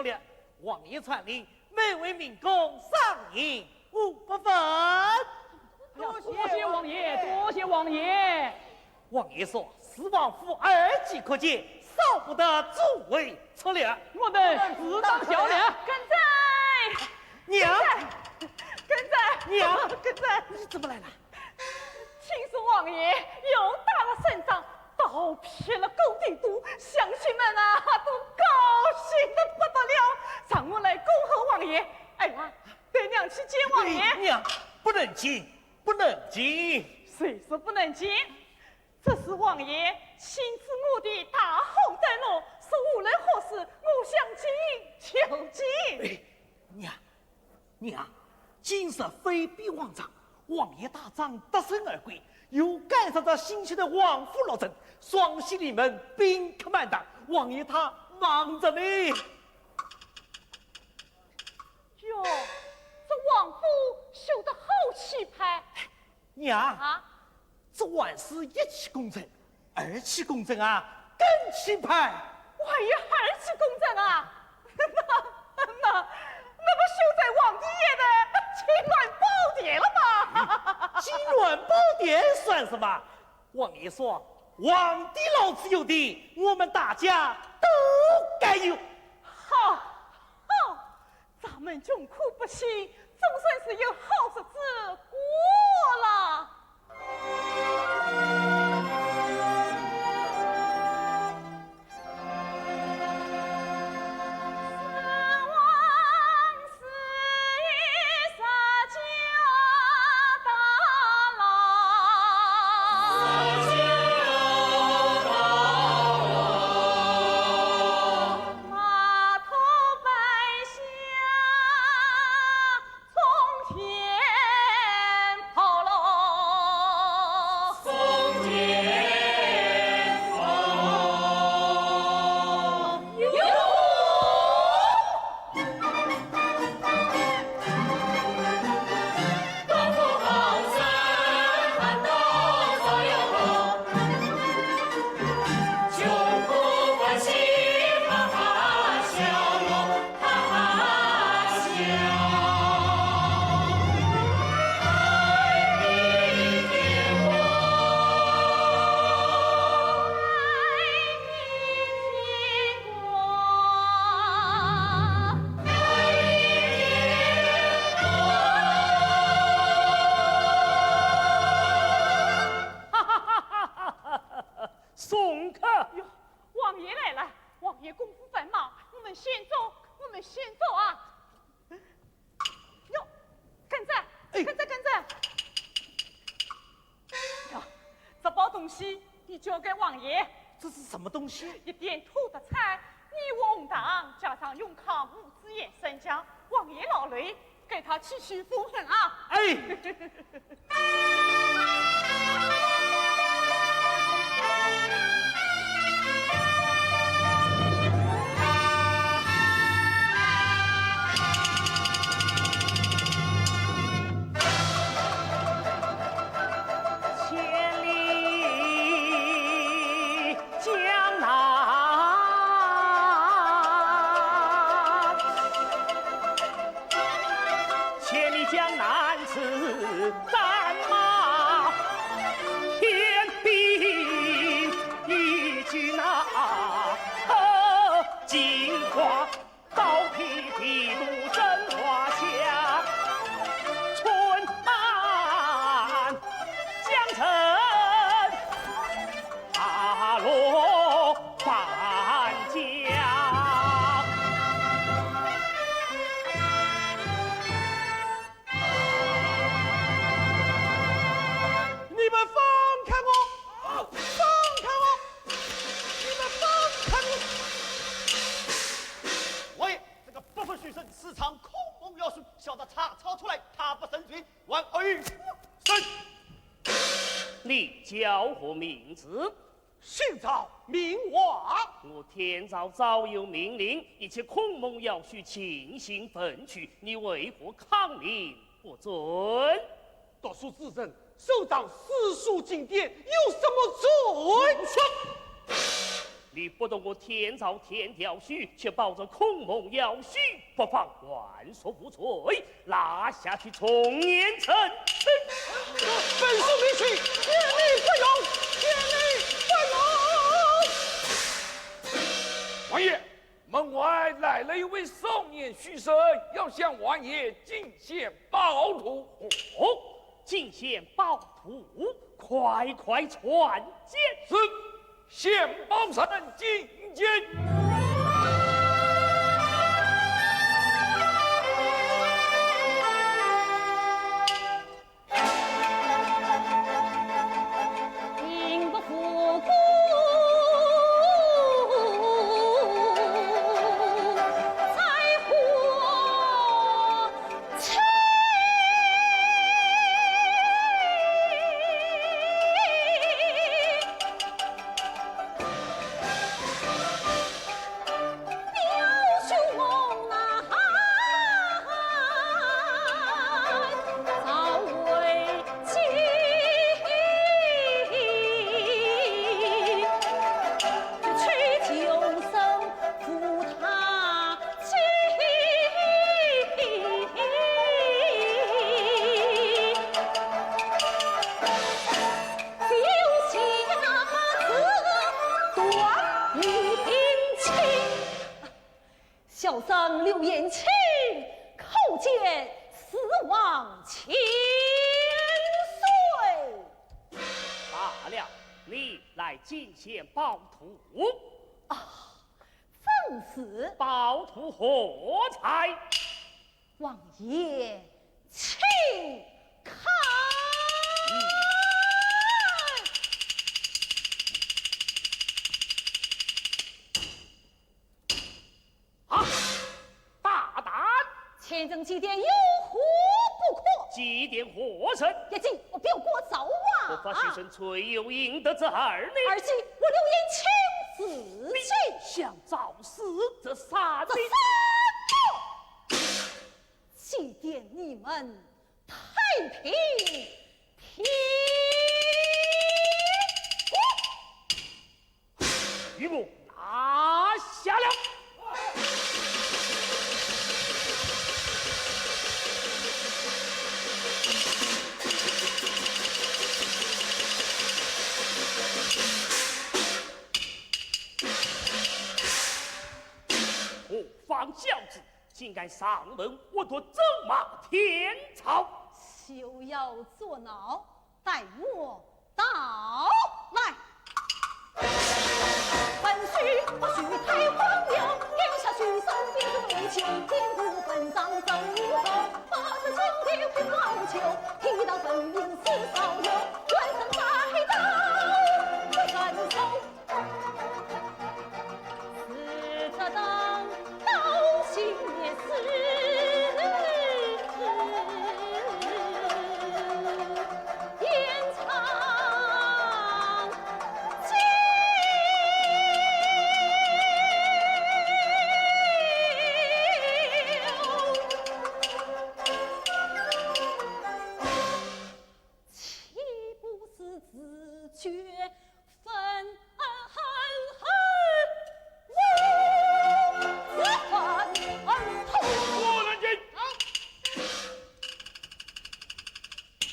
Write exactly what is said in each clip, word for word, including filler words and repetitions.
了，王爷传令，每位民工赏银五百文。哎呀，多谢王爷，多谢王爷。王爷说，四王府二级可见，少不得诸位出列。我等自当效劳。跟在。娘。跟在。娘。跟在。你怎么来了？听说王爷又打了胜仗，倒劈了狗头多，乡亲们啊，都高兴得不得了，让我来恭贺王爷。哎呀，带娘去见王爷。哎，娘，不能见，不能见。谁说不能见？这是王爷亲赐我的大红灯笼，说无论何事，我想见就见。哎，娘， 娘，今日非比往常，王爷打仗得胜而归，又赶上这新修的王府落成，双喜临门，宾客满堂，王爷他忙着呢。哟，这王府修得好气派。娘，啊？ 这还是一期工程，二期工程啊，更气派。还有二期工程啊？那，那，那不修在皇帝爷的金銮宝殿了吗？金銮宝殿算什么？王爷说，皇帝老子有的，我们大家都该有。好，好， 咱们穷苦百姓总算是有好日子过了。送客。哟，王爷来了，王爷功夫繁忙，我们先走，我们先走啊。哟，跟着，哎。跟着，跟着。哟，这包东西你交给王爷。这是什么东西？一点土特产，你我同堂，加上永康五子爷三家，王爷劳累，给他去去风痕啊。哎。 千里江南，千里江南自战马，天地一句那金瓜。 刀劈提督征华夏，春满江城大落翻江。你们放开我！放开我！你们放开我！王爷， 这个不服许身私藏孔孟要术，小的查抄出来，他不认罪，还二十升。你叫何名字？姓赵名华。我天朝早有命令，一切孔孟要术进行焚去，你为何抗命不准？读书之人，收藏私书经典，有什么罪？你不动我天朝天条须，却抱着孔孟要须，不妨还俗无罪，拉下去从严处置。本座没罪，见你不容，见你不容。王爷，门外来了一位少年书生，要向王爷进献宝图。哦，进献宝图，快快传见。是。 献宝人进见。小生刘延庆叩见四王千岁。罢了，你来进献宝图。啊，正是。宝图何在？王爷，请看。 啊，大胆！千层祭奠有何不可？祭奠何人？一祭我表哥赵王。不法许身崔佑应得之二呢？二祭我刘延庆自己。你想造势则杀你。这三个祭奠你们太平天国。 与我拿下了。何方小子，竟敢上门恶毒，咒骂天朝？休要作恼， 待我道来。岂不是自掘坟而后，自掘坟而后？不能进！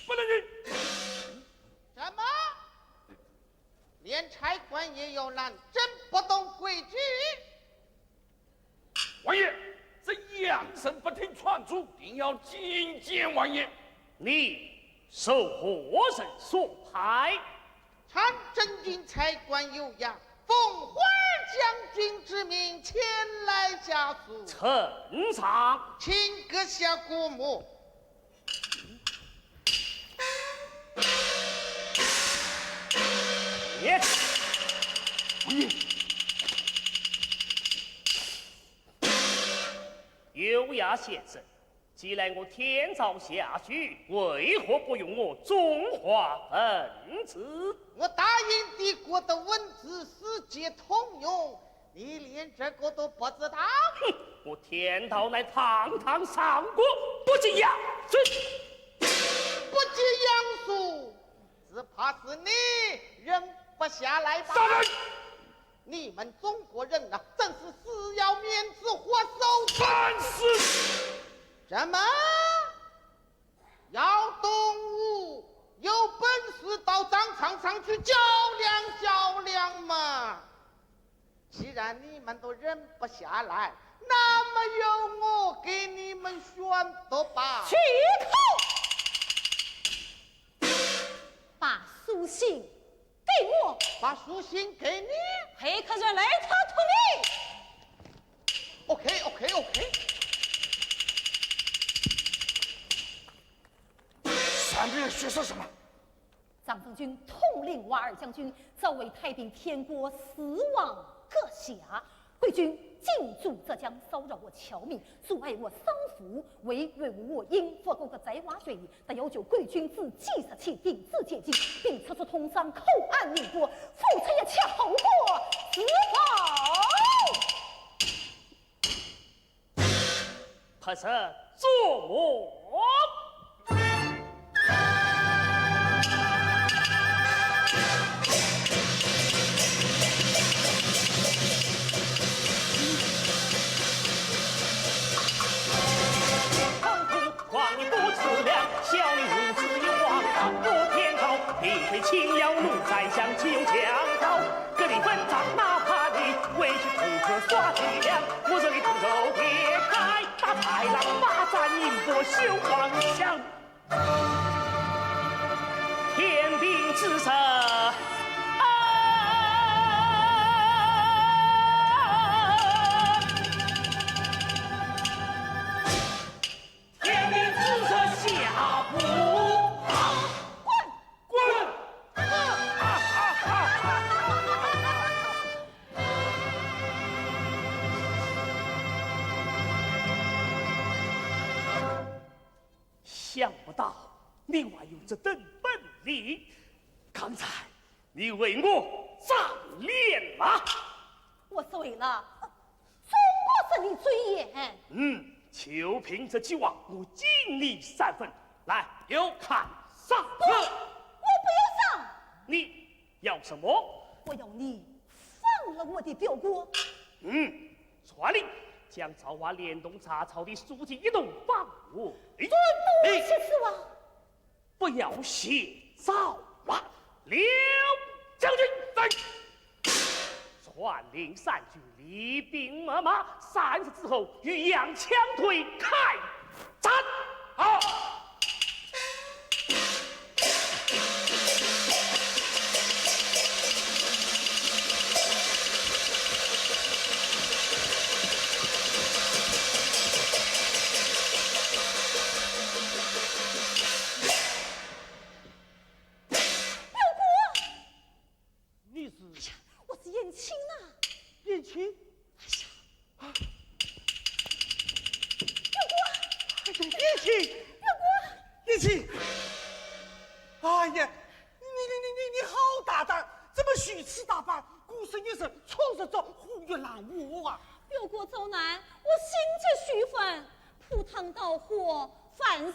不能进！什么？连差官也要拦，真不懂规矩？ 王爷，这杨森不听劝阻，定要觐见王爷。你受何人所派？参政军差官有恙，奉霍将军之命前来下书。呈上。请阁下过目。 王爷，王爷，有雅先生，既然我天朝下书，为何不用我中华文字？我大英帝国的文字世界通用， 你连这个都不知道？哼，我天朝乃堂堂上国，不及杨森。不及杨森，只怕是你认不下来吧？大人，你们中国人呐，真是死要面子活受罪。烦死！什么？要动武，有本事到战场上去较量较量嘛！既然你们都忍不下来，那么由我给你们选择吧。住口！把书信给我。把书信给你。黑客人来查处理。 OK OK OK。上面写些什么？张方军统领瓦尔将军，早为太平天国，四望阁下。贵军进驻浙江，骚扰我侨民，阻碍我商贾，为维护我英法各个在华权益，特要求贵军自即日起停止前进，并撤出通商口岸领国，付出一切后果，是否？不是做梦。 天兵之神啊！ 天兵之神下不。 想不到你还有这等本领，刚才你为我长脸吗？我是为了中国人的尊严。嗯，就凭这句话，我敬你三分。来，有看赏赐。我不要赏。你要什么？我要你放了我的表哥。嗯，传令，将赵华联同查抄的书籍一同放回。不许说话。 不要写赵华。刘将军在。传令三军礼兵秣马，三日之后与杨枪队开战。好。 表哥，你是？我是燕青呐。燕青？哎呀，表哥，哎呀，燕青，表哥，燕青！哎呀，你你你你你好大胆，怎么如此打扮？孤身一人闯入这虎穴狼窝啊！表哥走难，我心急如焚，赴汤蹈火，万死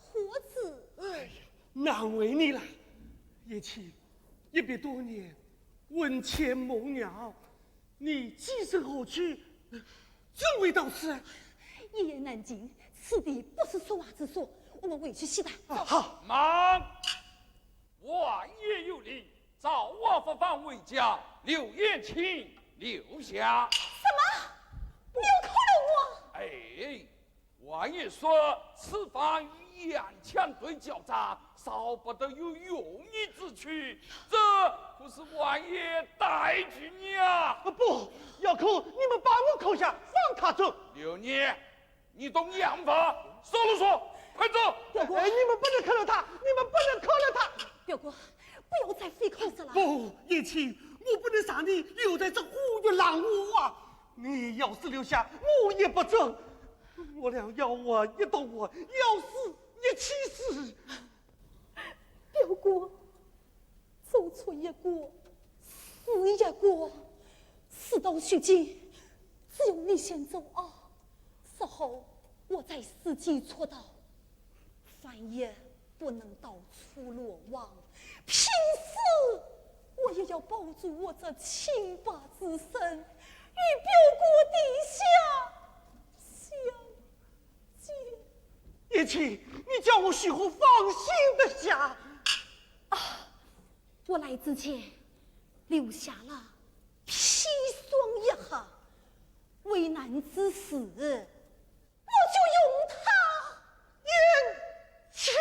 何止。哎呀，难为你了，燕青。 一别多年，魂牵梦绕，你几时何去？怎会到此？一言难尽，此地不是说话之所，我们回去歇息吧。啊，好。慢！王爷有令，赵华发放回家，留燕青留下。什么？不要扣留我！哎， 王爷说，此番与杨枪队交战，少不得有用你之处，这可是王爷带罪你啊！啊，不，要扣，你们把我扣下，放他走。刘琰，你懂洋法，说了说，快走！表哥，哎，你们不能扣留他，你们不能扣留他。表哥，不要再费口舌了。不，燕青，我不能让你留在这虎穴狼窝啊！你要是留下，我也不走。我俩要活一同活，要死一起死。表哥，走出一个，死一个。事到如今，只有你先走啊，日后我再伺机出逃。万一不能逃出罗网，拼死我也要保住我这清白之身，与表哥殿下相见。叶青，你叫我如何放心得下？啊，我来之前留下了砒霜一盒，危难之时，我就用它。燕青。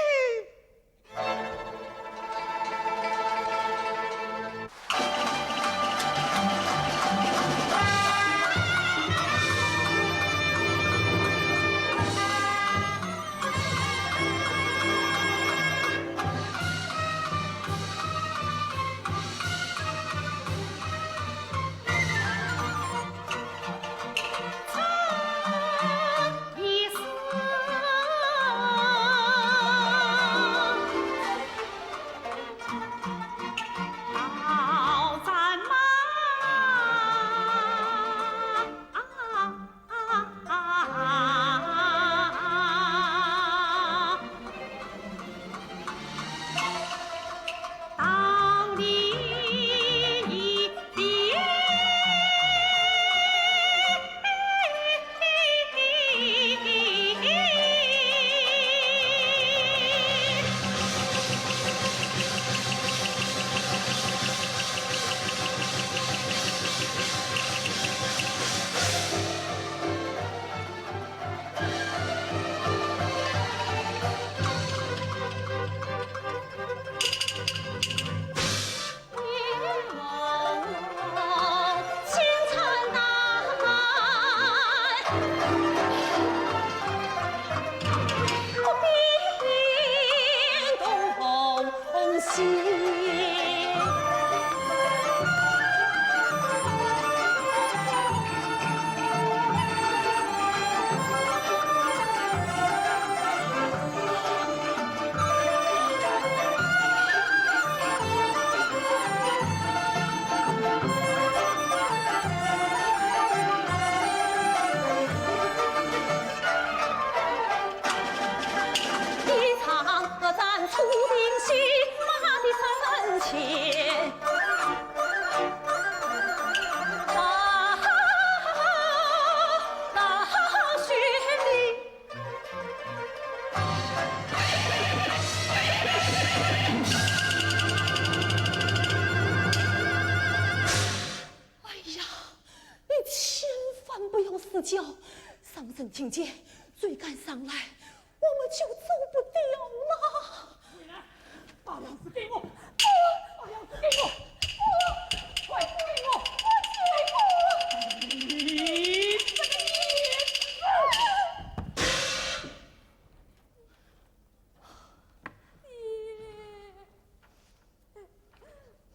哎呀，你千万不要死叫，上人听见，追赶上来，我们就走不掉了。回来，把钥匙给我，把钥匙给我，快给我，快给我！你这个野人！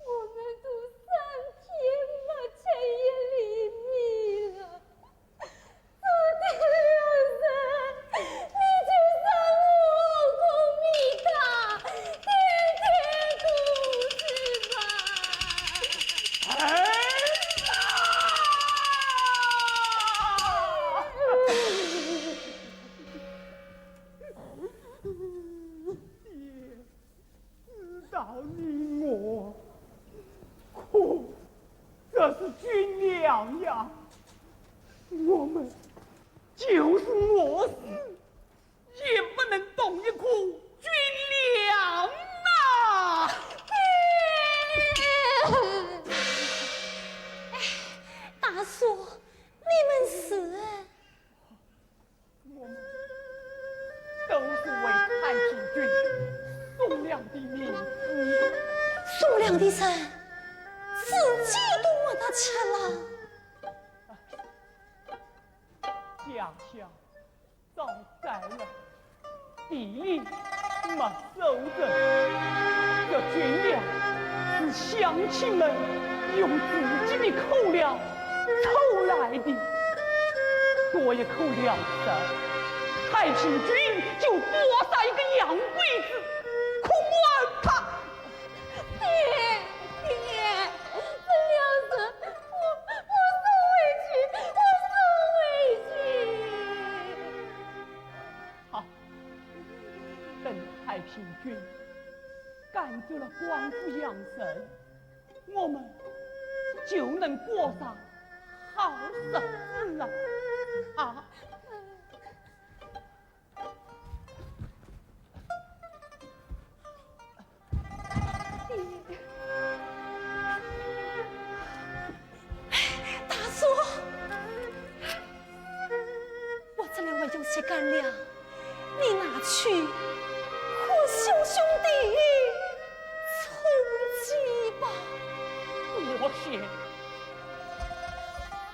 我们都三天没见一粒米了，昨天六日，你就让我苦命的点点谷子吧。哎呀！ 知道你饿，可这是军粮呀，我们就是饿死，也不能动一颗军粮呐！哎，大叔，你们是？ 我们都是为太平军送粮的民夫。送粮的人，自己都没得吃了。家乡遭灾了，地里没 收成。这军粮是乡亲们用自己的口粮凑来的，多一口粮食，太平军就多杀一个洋鬼子，可管他！爹，爹，这粮食我，我送回去，我送回去。好，等太平军 赶走了官府洋人，我们就能过上好日子啊！啊！大叔，我这里还有些干粮， 你拿去和小兄弟充饥吧。多谢，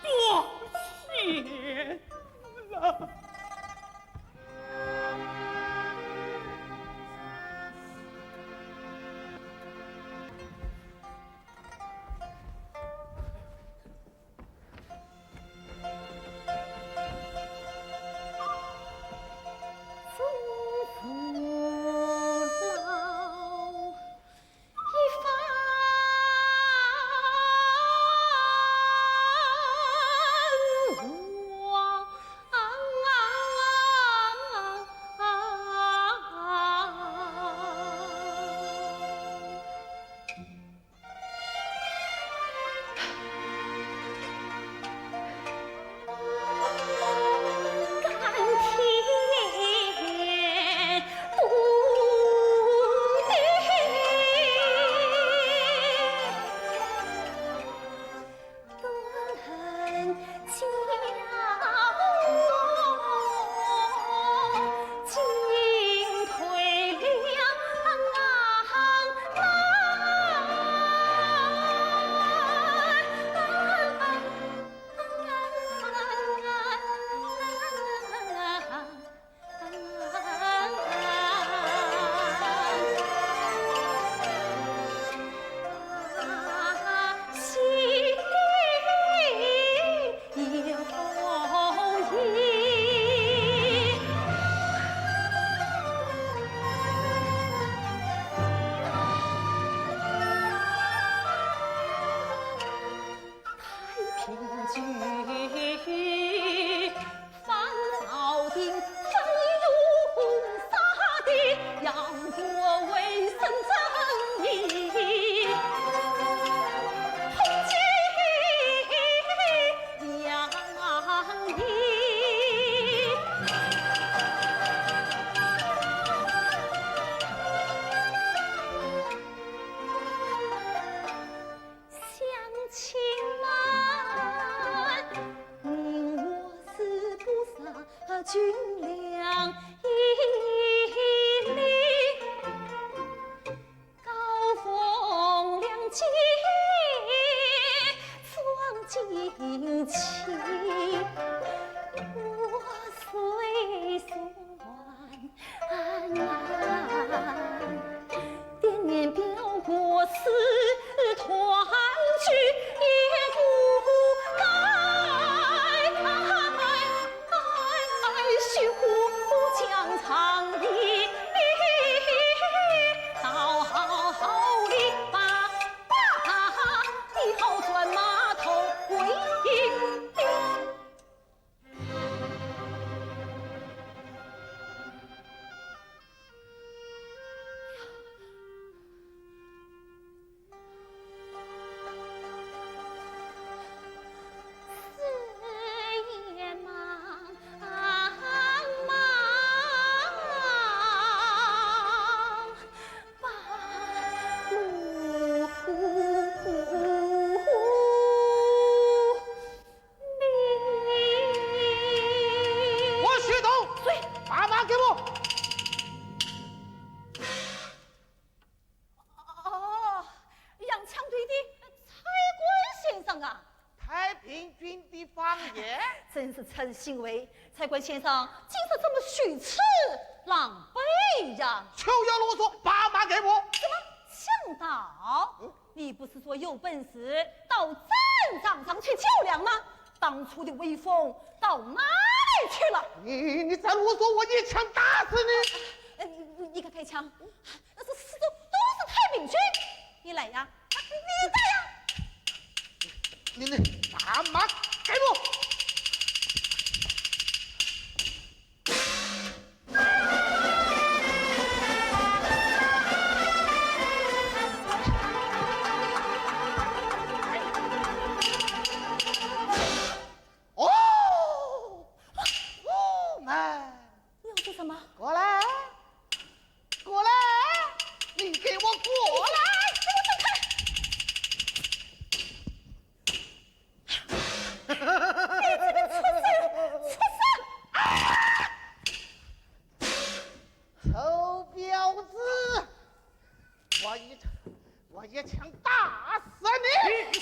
多谢了。我许东，谁？把马给我。哦，洋枪队的蔡官先生啊。太平军的方爷。真是称心慰，蔡官先生竟是这么虚此狼狈呀。休要啰嗦，把马给我。怎么，强盗？嗯？你不是说有本事到战场上去较量吗？ 当初的威风到哪里去了？你，你再啰嗦，我一枪打死你！呃，你，你敢开枪？那是四周都是太平军。你来呀，你打呀！你，你把马给我！过来，过来，你给我过来！给我走开！你这个畜生，畜生！啊！臭婊子！我一我一枪打死你！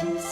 住手！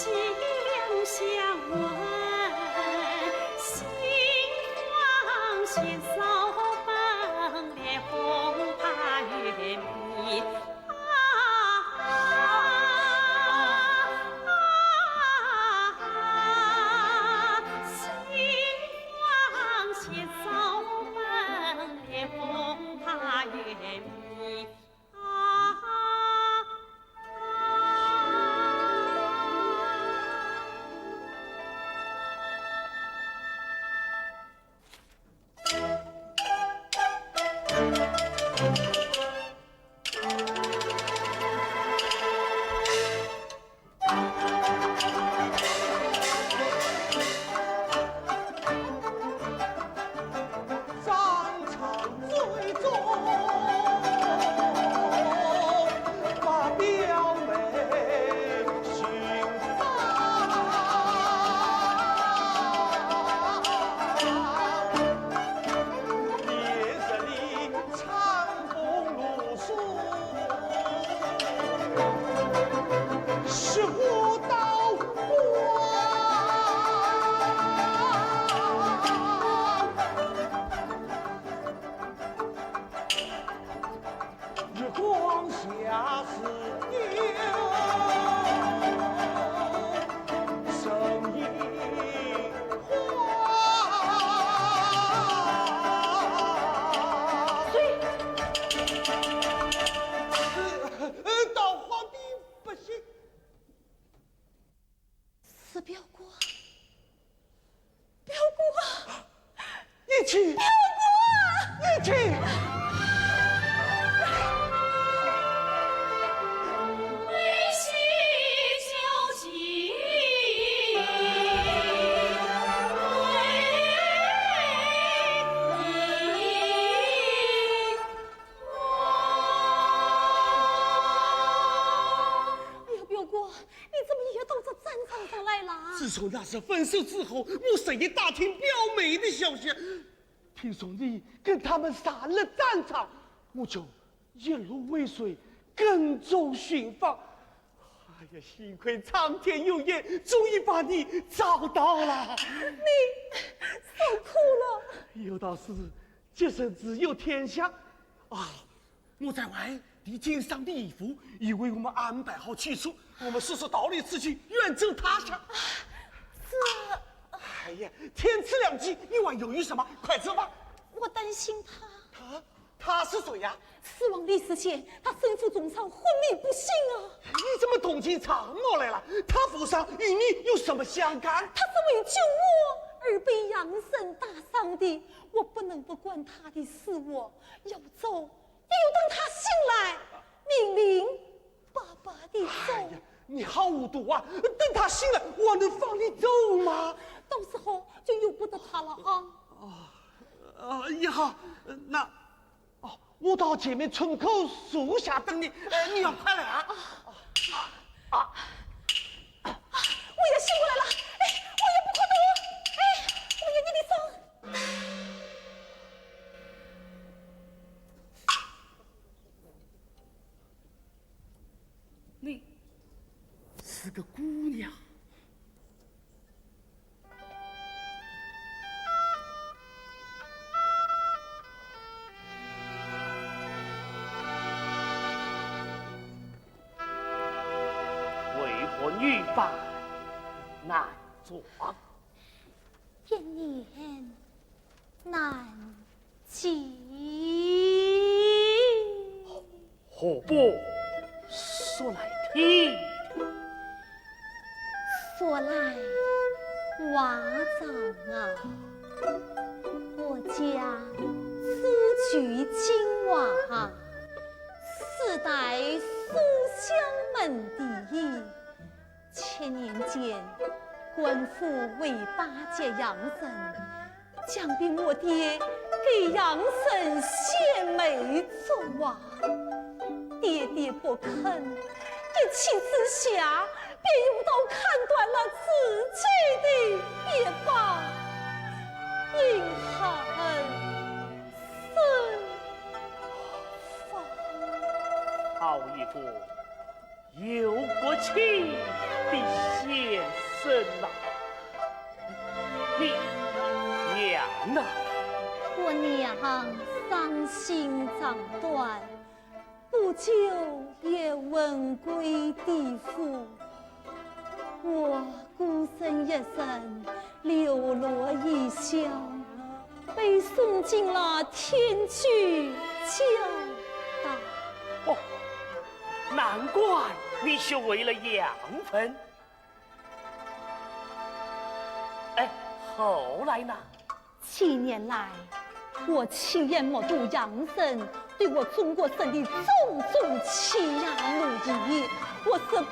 谁？呃，呃，到皇帝不行。 是表哥，表哥啊！你去，表哥啊！你去。哎呀，表哥，你怎么也到这战场上来自从那日分手之后，我日夜打听表妹的消息，听说你跟他们上了战场，我就一路尾随，跟踪寻访。哎呀，幸亏苍天有眼，终于把你找到了。你受苦了。有道是，吉人自有天相啊。 我在外地经商的衣服已为我们安排好去处，我们速速逃离此地，远走他乡。这……哎呀，天赐良机，你还犹豫什么？快走吧！我担心他。他？他是谁呀？四王李世先，他身负重伤，昏迷不醒啊！你怎么动起肠毛来了？他负伤与你有什么相干？他是为救我而被杨森打伤的，我不能不管他的死活，要走 也要等他醒来，明明白白地走。哎呀，你好糊涂啊！等他醒来，我能放你走吗？到时候就由不得他了啊。啊，也好，那……哦，我到前面村口树下等你，呃，你要快来啊！啊，啊，啊，我也醒过来了，哎，我也不可动，哎，我也给你送。 你是个姑娘。为何女扮男装？ 一言难尽。何不说来听？说来话长啊，我家祖居金华，世代书香门第。 千年间，官府为巴结杨森，强逼我爹给杨森献媒作娃。爹爹不肯，一气之下，便用刀砍断了自己的臂膀，饮恨身亡。好一个 有骨气的先生呐！你娘呢？我娘伤心肠断，不久也魂归地府。我孤身一人， 流落异乡，被送进了天居教堂。哦，难怪你学会了洋文。哎，后来呢？几年来， 我亲眼目睹杨森对我中国省的种种欺压奴役，我是悲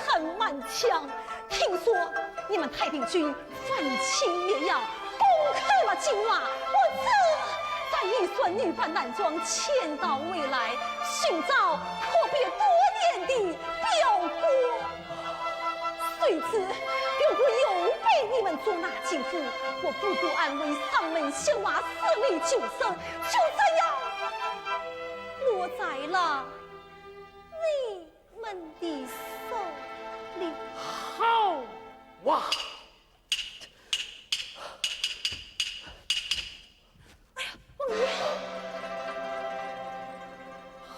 恨满腔。听说你们太平军反清灭洋，攻克了金华，我这才依顺女扮男装，千道回来，寻找阔别多年的表哥。 谁知表哥又被你们捉拿进府，我不顾安危，上门谢话，死里求生，就这样落在了你们的手里。好啊！ 哎呀，王爷！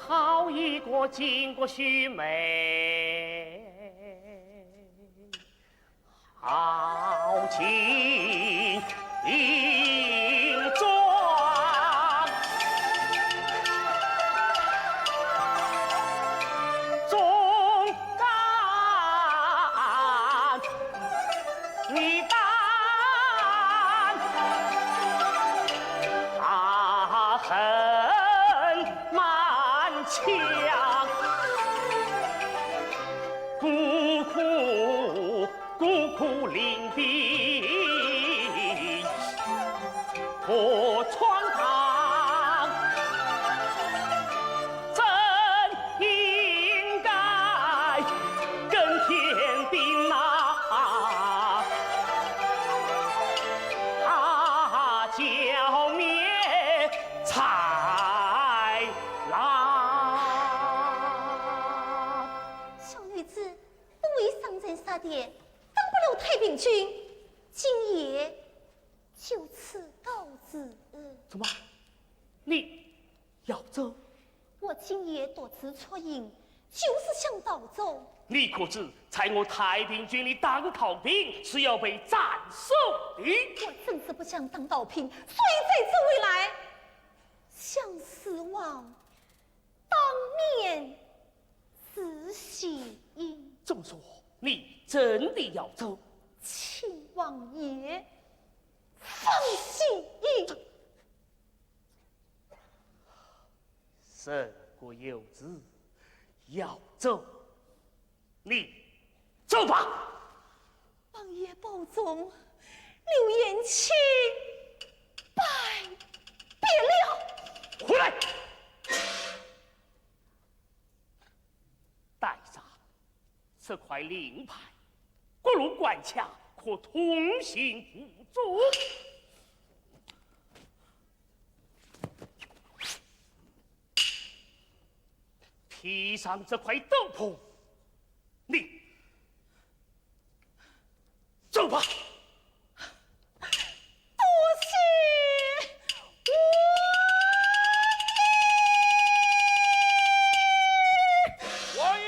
好一个巾帼须眉，好情状，忠肝 你担大恨满腔，孤苦孤苦伶俐破窗堂，真应该跟天平呐不留太平军，今夜就此告辞。怎么？你要走？我今夜独自出营，就是想逃走。你可知，在我太平军里当逃兵是要被斩首的。我真是不想当逃兵，谁在这位来？想死亡，当面自息。怎么说？你真的要走？请王爷放心。 人各有志，要走，你走吧。王爷保重，刘延卿拜别了。回来，带上这块令牌，各路官家可通行无阻。 披上这块斗篷，你走吧。多谢王爷。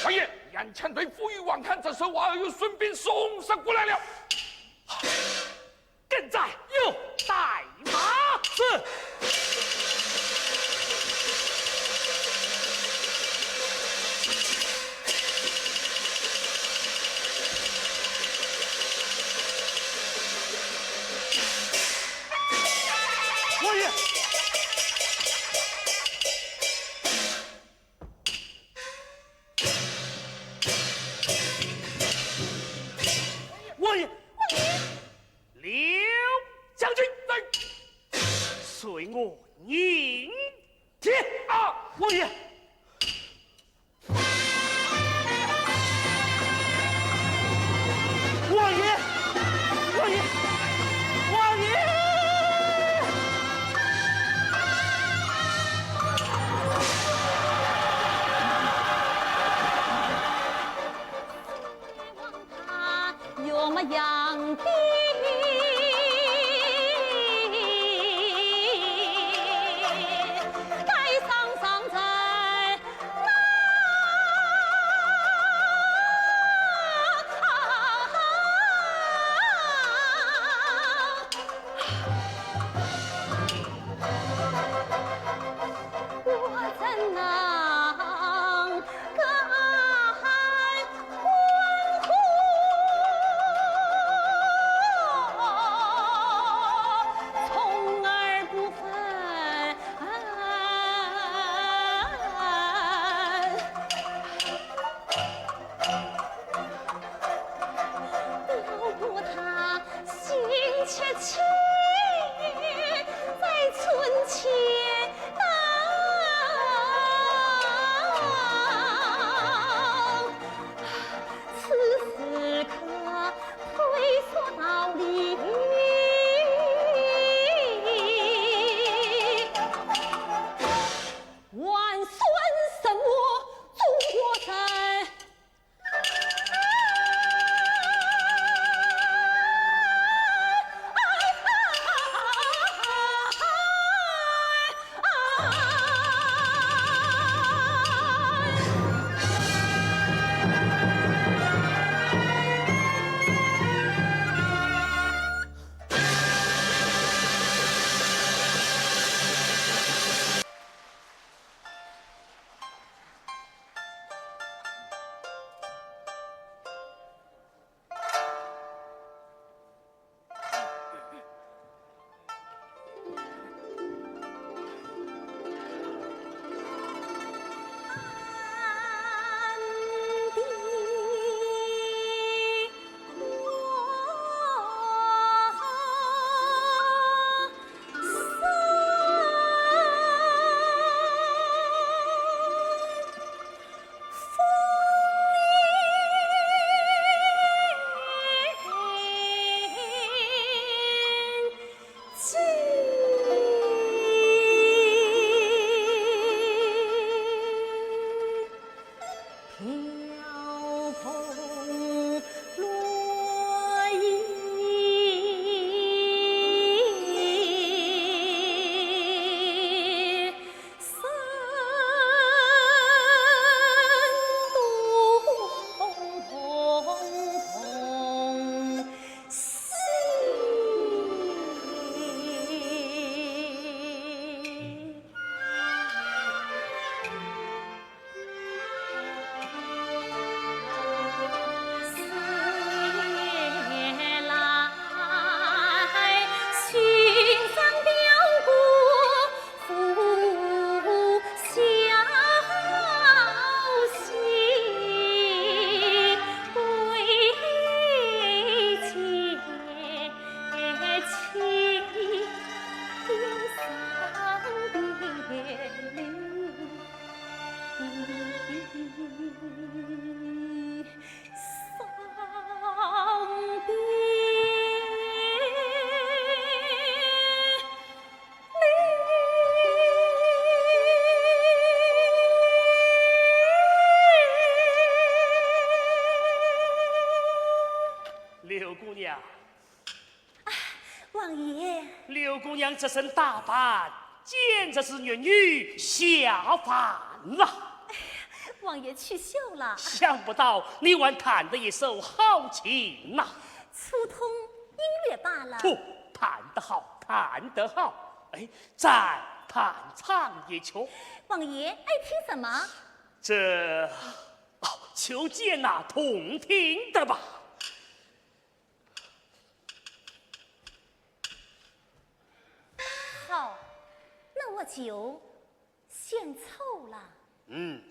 王爷，眼前对付与王堪之事，我儿有孙膑送上过来了。跟在，有带马。是。 王爷！王爷！刘将军！在！随我迎。 停！啊，王爷！王爷！王爷！王爷！这身打扮，简直是玉女下凡了。王爷取笑了。想不到你还弹得一手好琴呐。粗通音律罢了。噗，弹得好，弹得好。哎，再弹唱一曲。王爷爱听什么？这，哦，就揀那动听的吧。好，那我就献丑了。嗯。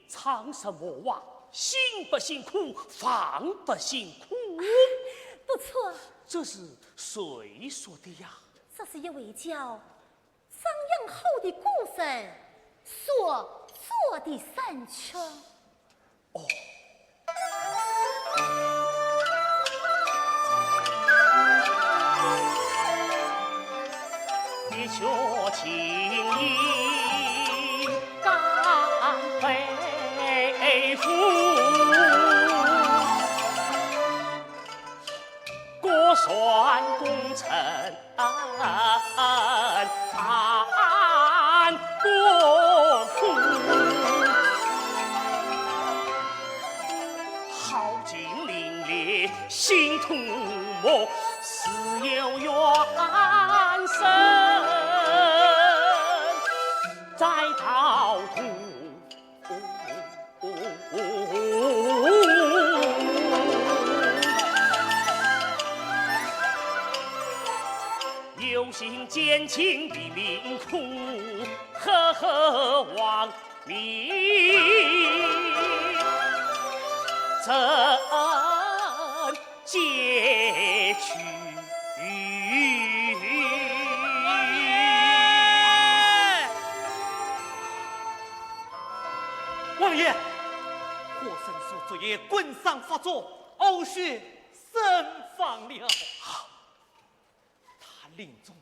唱什么啊？辛不辛苦，烦不辛苦？不错。这是谁说的呀？这是一位叫张养虎的古人所作的山曲。哦。王爷，火神所作业棍伤发作，呕血身亡了。他临终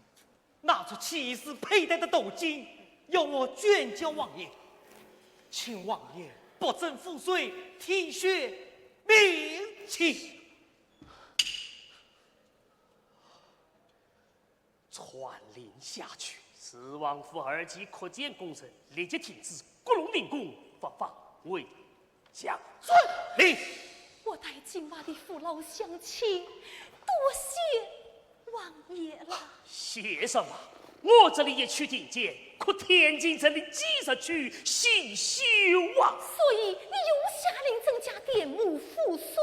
拿出起世佩戴的斗金，要我捐交王爷，请王爷不准父帅，听学命去。传令下去，慈王府二级扩建工程立即停止，各路民工发放回 将军令。我代金华的父老乡亲，多谢王爷了。谢什么？我这里一曲定见，可天津城的几十曲新修啊。所以你又下令增加典墓赋税。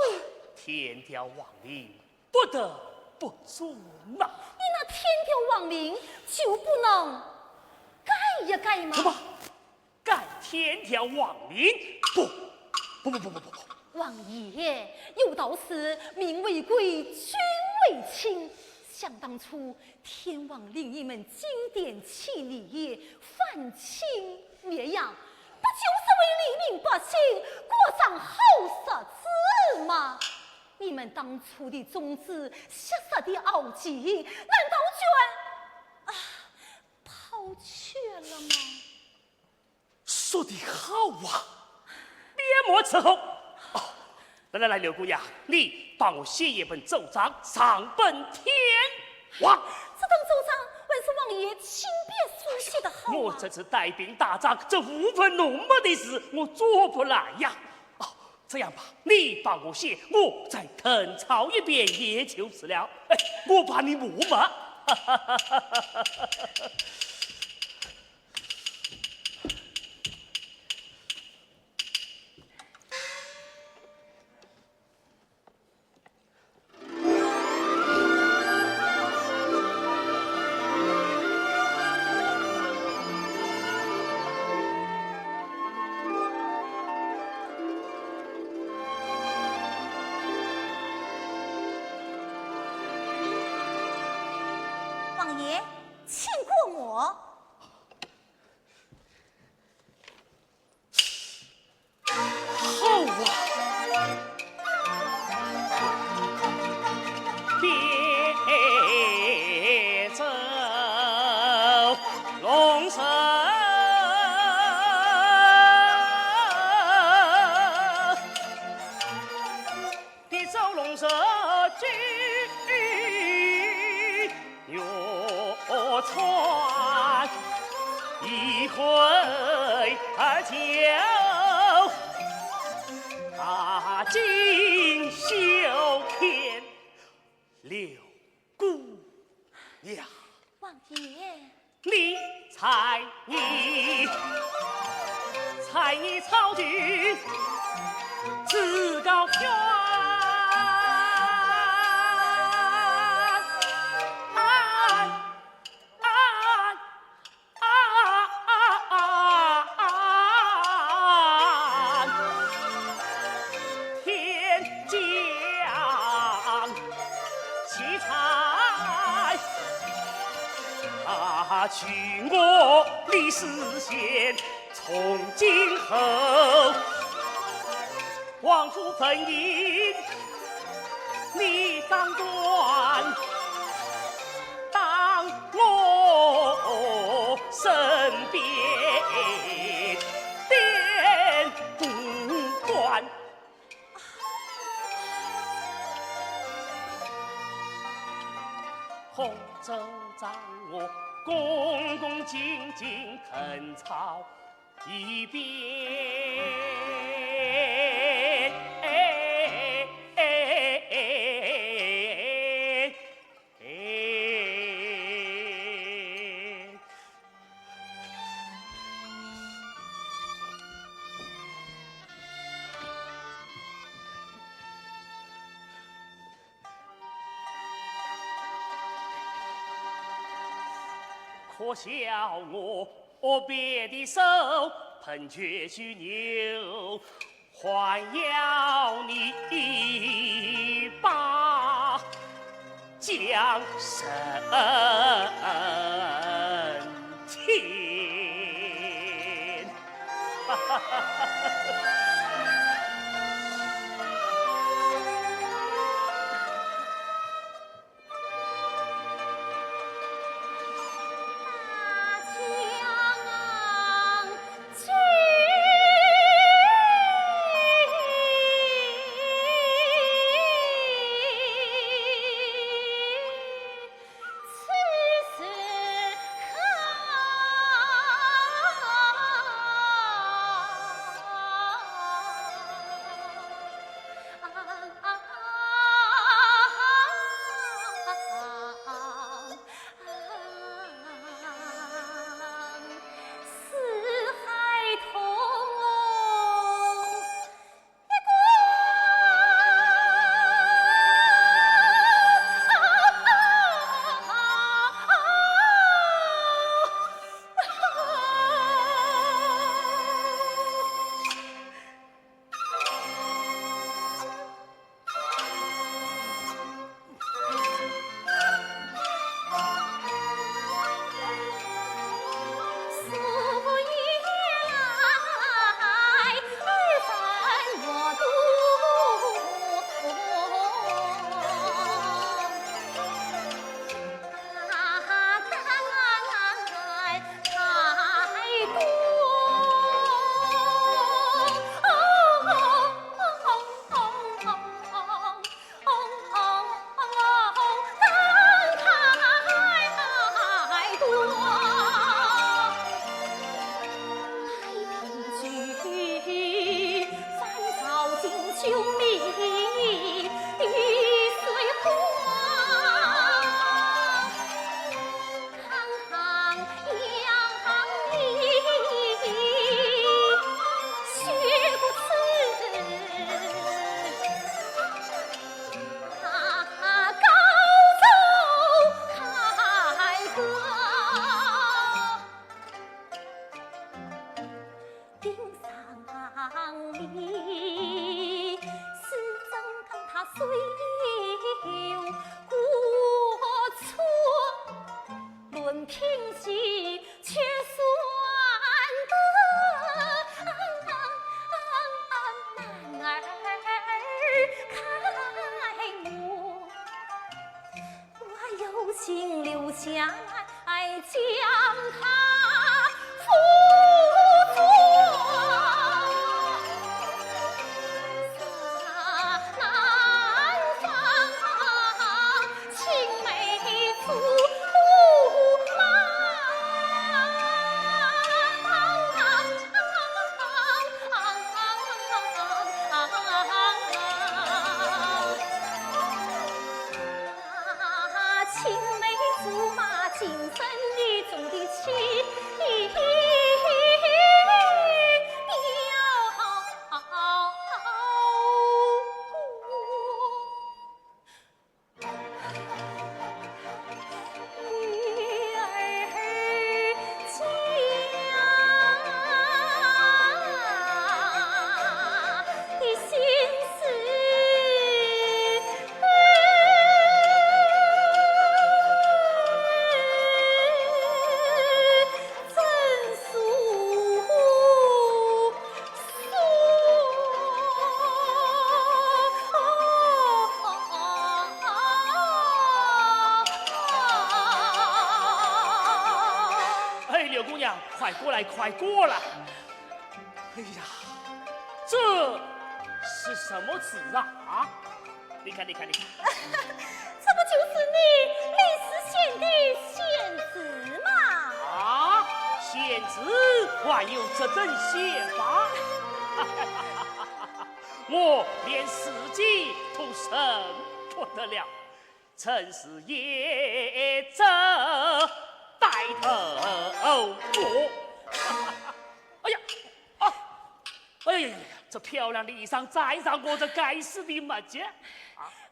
天条王令，不得不遵呐。你那天条王令就不能改一改吗？什么？ 改天条王令？不，不不不不不不。王爷，有道是民为贵，君为轻。想当初，天王令你们进殿起礼，反清岳阳，不就是为黎民百姓过上好日子吗？你们当初的忠志，昔日的豪情，难道就……啊，抛却了吗？说得好啊！别没伺候。哦，来来来，六姑娘，你帮我写一本奏章，上禀天王。这等奏章还是王爷亲笔书写的好啊。我这次带兵打仗，这无凭无据的事，我做不来呀。哦，这样吧，你帮我写，我再誊抄一遍也就是了。哎，我怕你骂嘛。王爷，请过我。好啊！六姑娘。王爷。 你才艺，才艺超群，自高远。天降 奇才。啊，取我李世贤从今后，王府本营你掌管，当我身边点不断。 红烛让我恭恭敬敬誊抄一遍。 可笑我别的手，喷泉须扭， 还要你把江山填。救命雨水花，堂堂杨梅雪不辞，他高奏凯歌。 顶上里，是怎讲他水流过处，论平时却算得男儿开目。 我有心留下来将她扶作山南方青梅竹马。 青梅竹马，今生与众的妻。哎，柳姑娘，快过来，快过来！哎呀，这是什么纸啊？啊，你看，你看，你看。这不就是你临时选的选纸吗？啊，选纸还有这等选法？我连时机都认不得了。 真是也真呆头我。哎呀，啊，哎呀呀呀，这漂亮的衣裳沾上我这该死的墨迹。啊，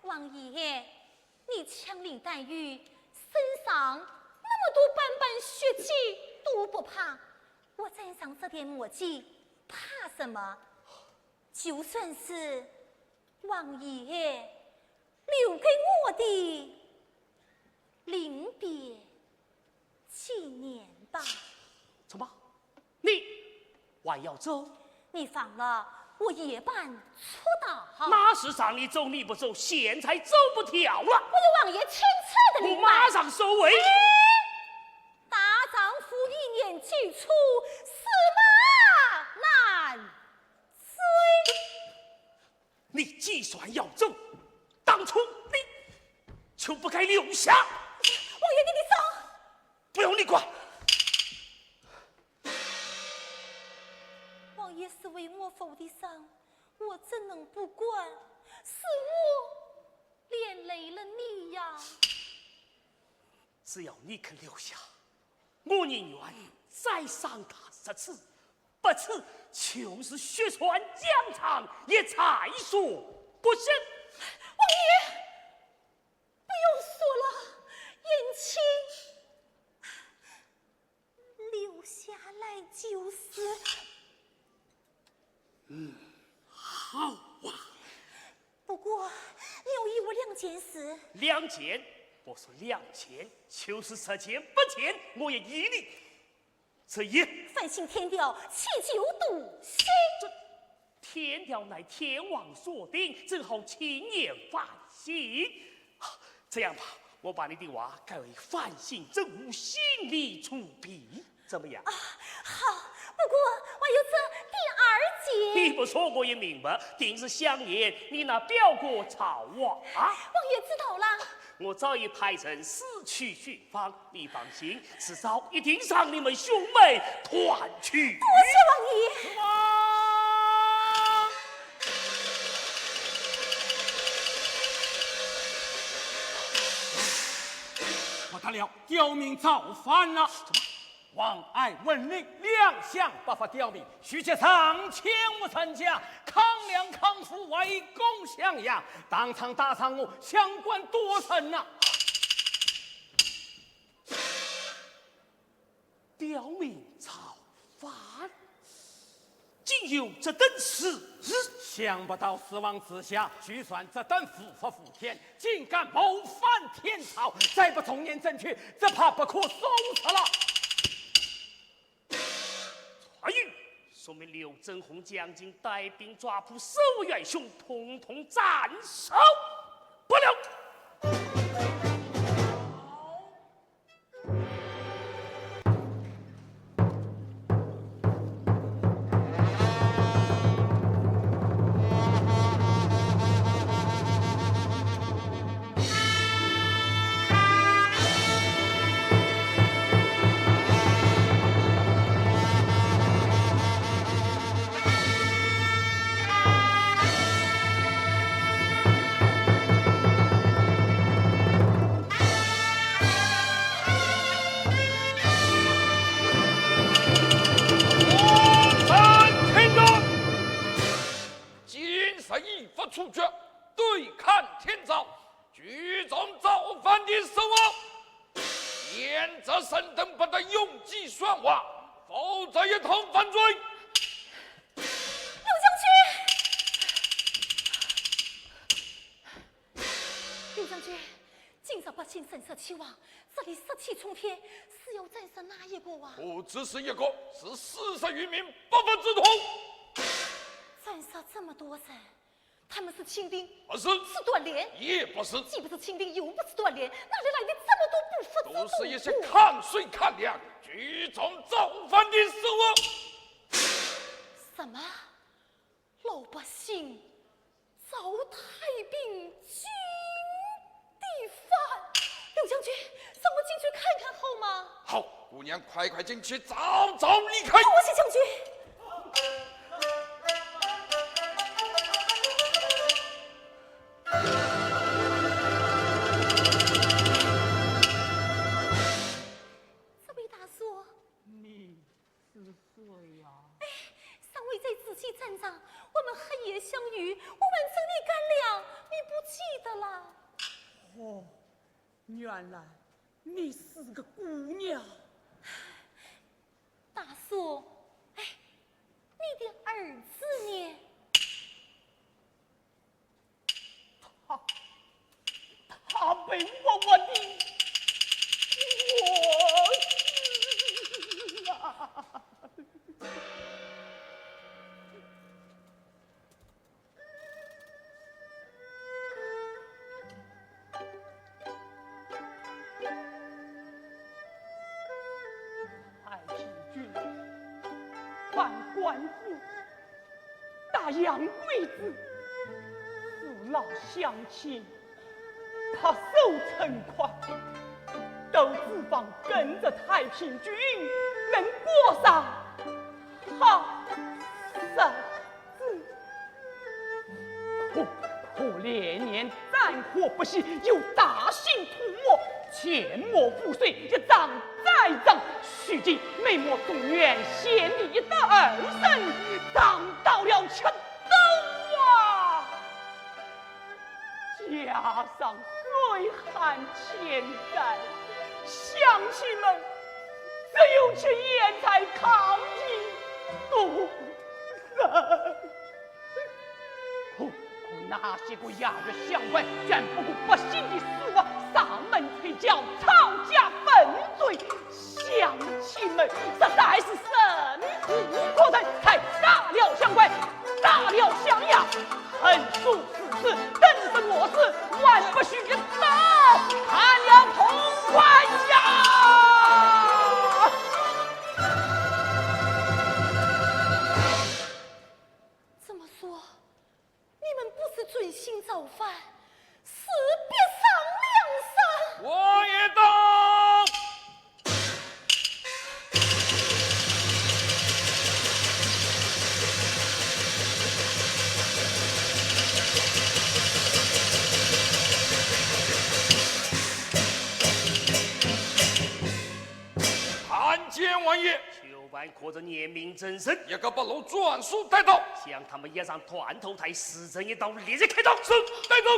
王爷，你枪林弹雨，身上那么多斑斑血迹都不怕，我沾上这点墨迹，怕什么？就算是王爷留给我的临别纪念吧。怎么？你还要走？你忘了我夜半出逃。那是让你走你不走，现在走不掉了。我有王爷千岁的灵牌。我马上收回。哎，大丈夫一言既出，驷马难追。 你既然要走，当初你就不该留下。王爷，你的伤……不用你管。王爷是为我负的伤，我怎能不管？是我连累了你呀。只要你肯留下，我宁愿再伤他十次， 不吃，就是血船疆场也在所不惜。王爷，不用说了，贤卿留下来就是。嗯，好啊。不过，你要依我两件事。两件？我说两件，就是十件八件，我也依你。 这一，翻新天调，弃旧渡新。这天调乃天王所定，怎好轻言翻新？这样吧，我把你的话改为翻新正物，新里除弊，怎么样？啊，好，不过还有这第二件。你不说我也明白，定是想念你那表哥曹王啊。王爷知道了。我早已派人四处寻 访，你放心，迟早一定让你们兄妹团聚。多谢王爷。王！了刁民造反了。王爱文令两相不发刁民，许杰上前无参加，康梁康福围攻襄阳，当场打伤我相关多人呐。刁民造反，竟有这等事？想不到四王之下，居然这等无法无天，竟敢谋反天朝，再不从严整顿，只怕不可收拾了。传谕，速命刘正宏将军带兵抓捕所有元凶，统统斩首。不了。 王粲听着，今日依法处决，对抗天朝，聚众造反的首恶，贤侄沈登不得永居宣化，否则一同犯罪。刘将军，刘将军， 今朝百姓声色起哄，这里杀气冲天，是要斩杀哪一个啊？不只是一个，是四十余名不法之徒。斩杀这么多人，他们是清兵？不是。是断连？也不是。既不是清兵，又不是断连，哪里来的这么多不法之徒？都是一些看水看粮、聚众造反的首恶。什么？ 老百姓造太平军的反。刘将军，让我进去看看好吗？好，姑娘快快进去，早早离开。多谢将军。这位大叔，你 是谁呀？哎，上回在紫溪战场，我们黑夜相遇，我挽着你干粮，你不记得了？哦，原来你是个姑娘。大叔，哎，你的儿子呢？ 他，他被活活地活死了。太平军犯官府， 打洋鬼子，父老乡亲，怕受惩罚，都指望跟着太平军能过上好日子。可，可怜年 战火不息，又大兴土木，前磨覆水，一桩再一桩，如今每磨中原先帝一的儿孙，伤到了七斗啊！加上岁寒欠债，乡亲们只有吃野菜糠咽肚子。 可，可那些个押解乡官，全不顾百姓的死活，上门催缴，抄家问罪，乡亲们实在是忍无可忍，才打了乡官，打了乡衙，横竖直刺，等着我是万不许一刀，砍了痛快呀！ 这么说，你们不是存心造反，是逼上梁山？我也到。王爷。就办可曾严明正身，一个八路专署带到。将他们押上断头台，死者一刀，立即开刀。是，带走。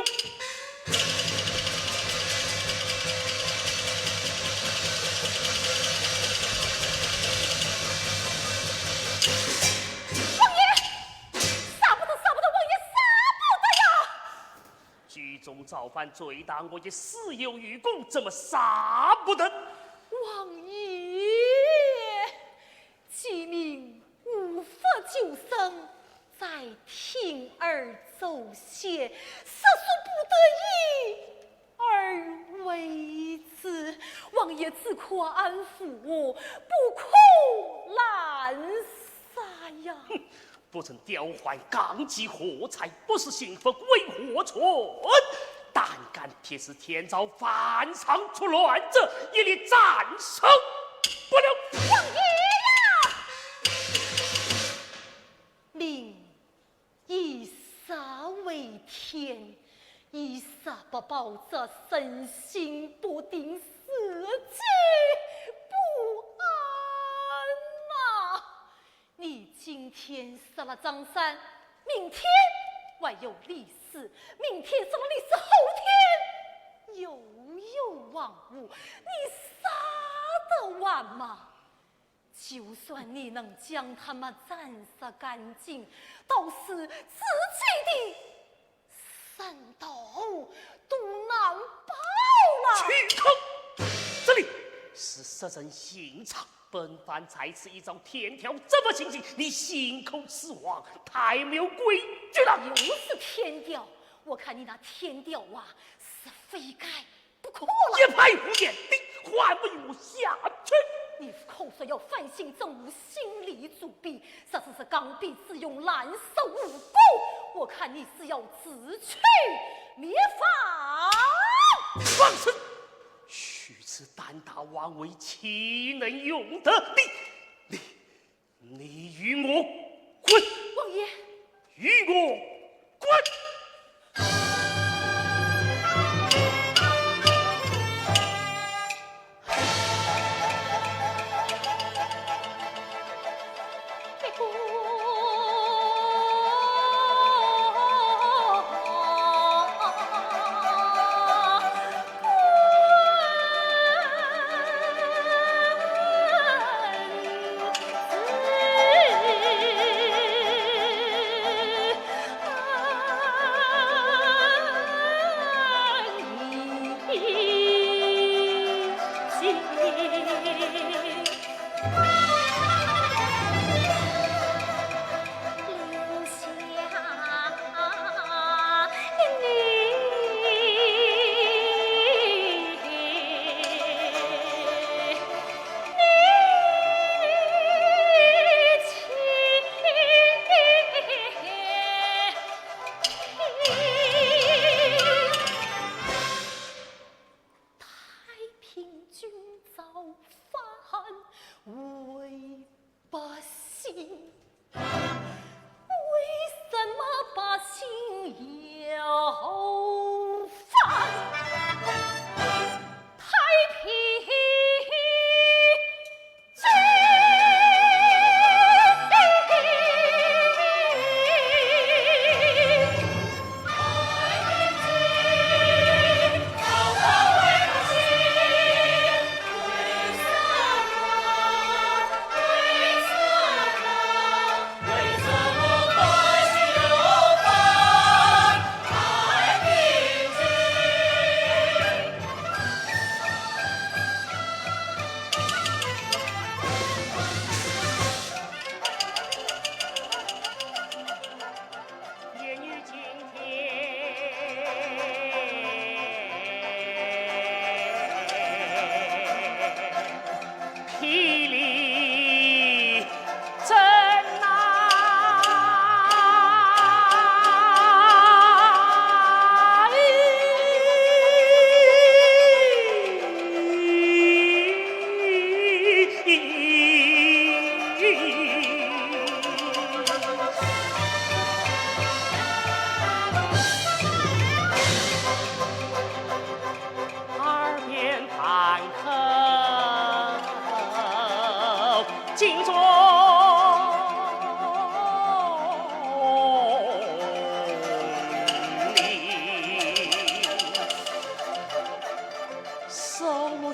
王爷，杀不得，杀不得，王爷，杀不得呀！聚众造反，罪大恶极，死有余辜，怎么杀不得？王爷，既明无法救生，再铤而走险，实属不得已而为之。王爷只可安抚我，不可滥杀呀。不曾调换纲纪货财，不思兴复为何存？胆敢提示天朝犯上作乱者，一律斩首不留。王爷呀！民以食为天，以食不饱则身心不定，士气不安呐。 你今天杀了张三，明天还有李四，明天杀了李四，后天又有王五，你杀得完吗？就算你能将他们斩杀干净，到时自己的 山头都难保了。住口！这里是杀人刑场，本藩在此一招天条，怎么行刑？你刑扣死亡，太没有规矩了。又是天条，我看你那天条啊，是非改不可了。一派胡言，你还不与我下去！你口说要反省政务，心里作弊， 实是刚愎自用，滥杀无辜，我看你是要自取灭亡。放肆！如此胆大妄为，岂能容得？你、你、你与我滚！王爷，与我滚！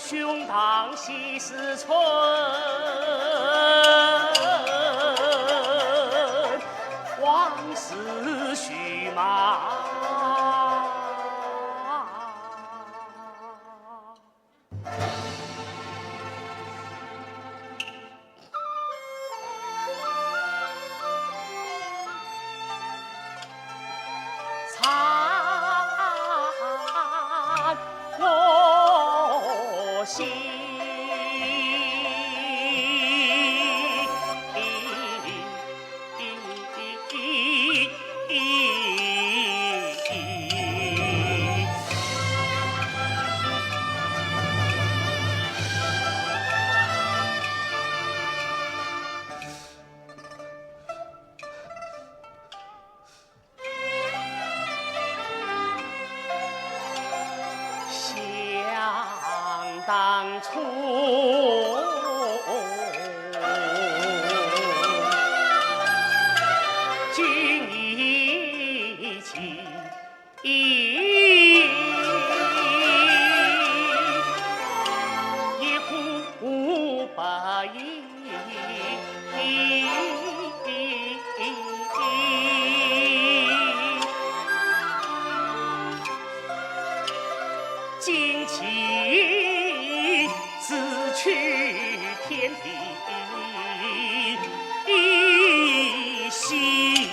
胸膛西似春，往事徐马。 想当初，君以情，一呼百应。 今起自去天地一息。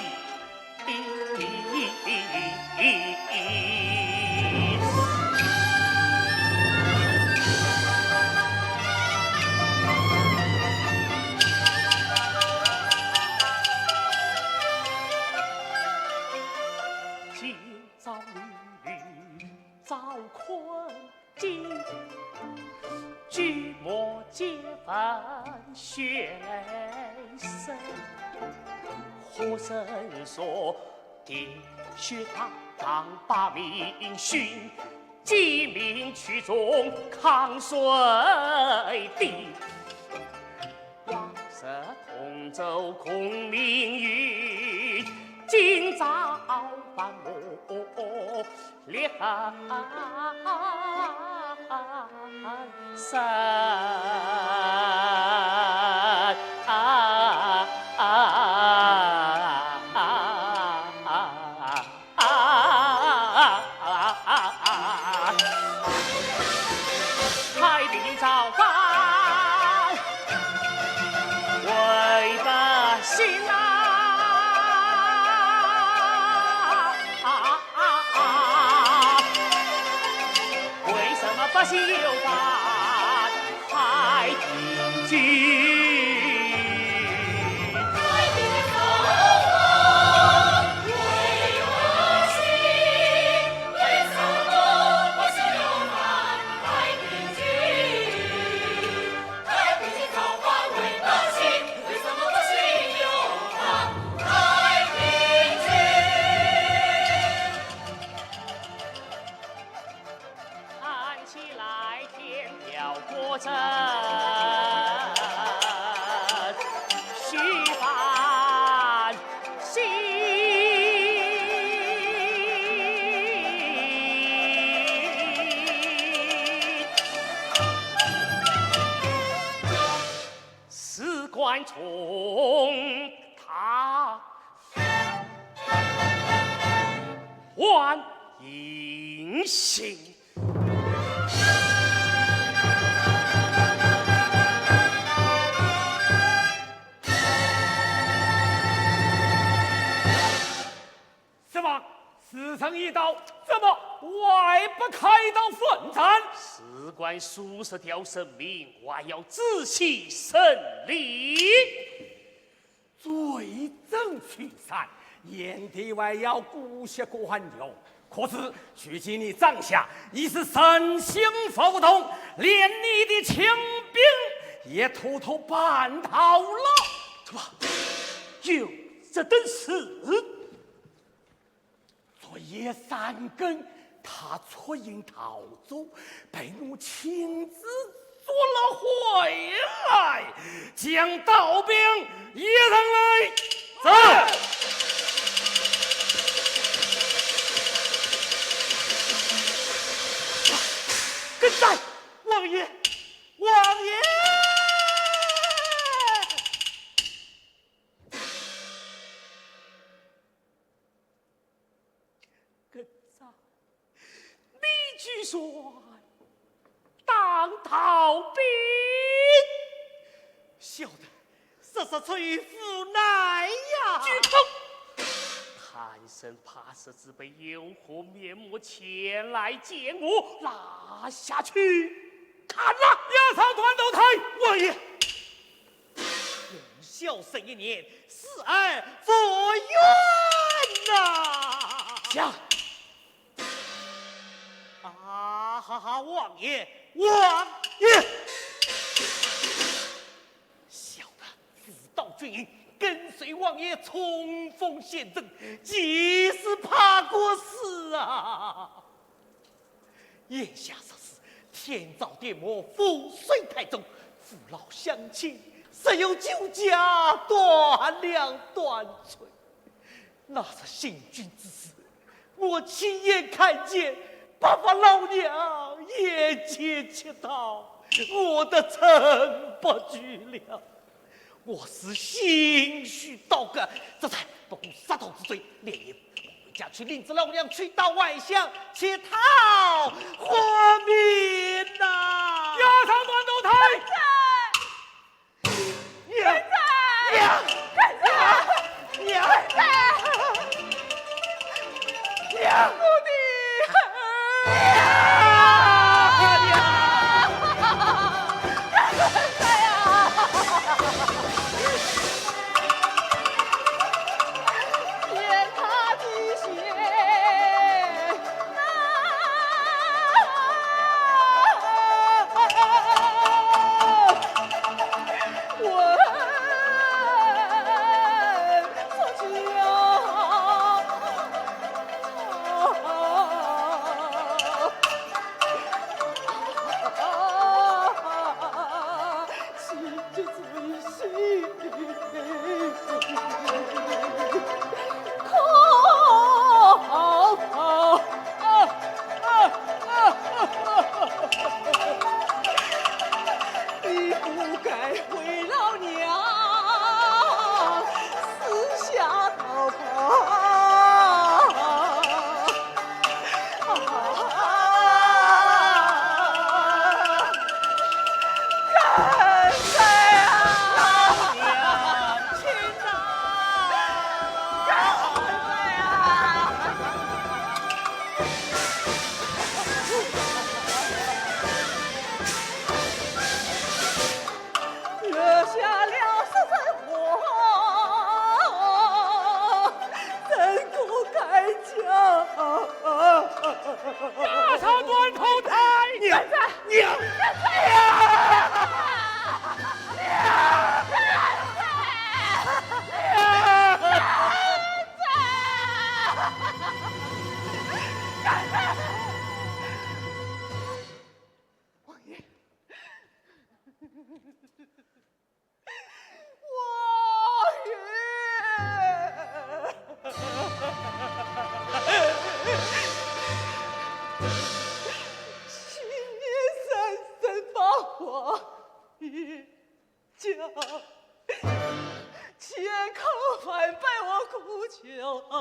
今朝里里早困 尽，举目皆闻血泪声。呼声说，滴血踏丈把命寻，鸡鸣曲中抗谁敌？ 往日同舟共命运，今朝反目裂痕生。 啊，太平造反为百姓啊！为什么百姓有反太平军？看起来天条过阵，须反省。事关重大，还银刑。 什么？时辰已到，怎么还不开刀问斩？事关数十条人命，还要仔细审理。 罪证俱在，验的还要姑息官员。可是，如今你帐下已是人心浮动，连你的亲兵也偷偷叛逃了。怎么？有这等事？ 昨夜三更，他出营逃走，被我亲自捉了回来，将刀柄一人来。在。跟在。爷，王爷！跟着你去说。 当逃兵。小的实在罪无奈呀。住口！贪生怕死之辈，有何面目前来见我？拉下去砍了。押上断头台。王爷， 小生一年，死而复原呐！讲。啊，哈哈，王爷，王爷！小的自到军营，跟随王爷冲锋陷阵，几时怕过死啊？ 眼下之事，天燥电磨，覆水太重，父老乡亲，只有救驾断粮断炊。那日行军之时，我亲眼看见白发老娘沿街乞讨，我的撑不住了。 我是心虚到个，这才不顾杀头之罪，连夜回家去领着老娘去到外乡去讨活命呐！押上断头台！娘！娘！娘！娘！ 娘！我的娘！娘！哎呀！天塌地陷啊！我 你不该为老娘四下逃跑。啊，干啥呀？干啥呀？ 留下了十人火，怎可开疆？押上断头台！娘！娘！娘！娘！ 王爷，王爷，请你生生放我一 家，千口万拜我苦求上。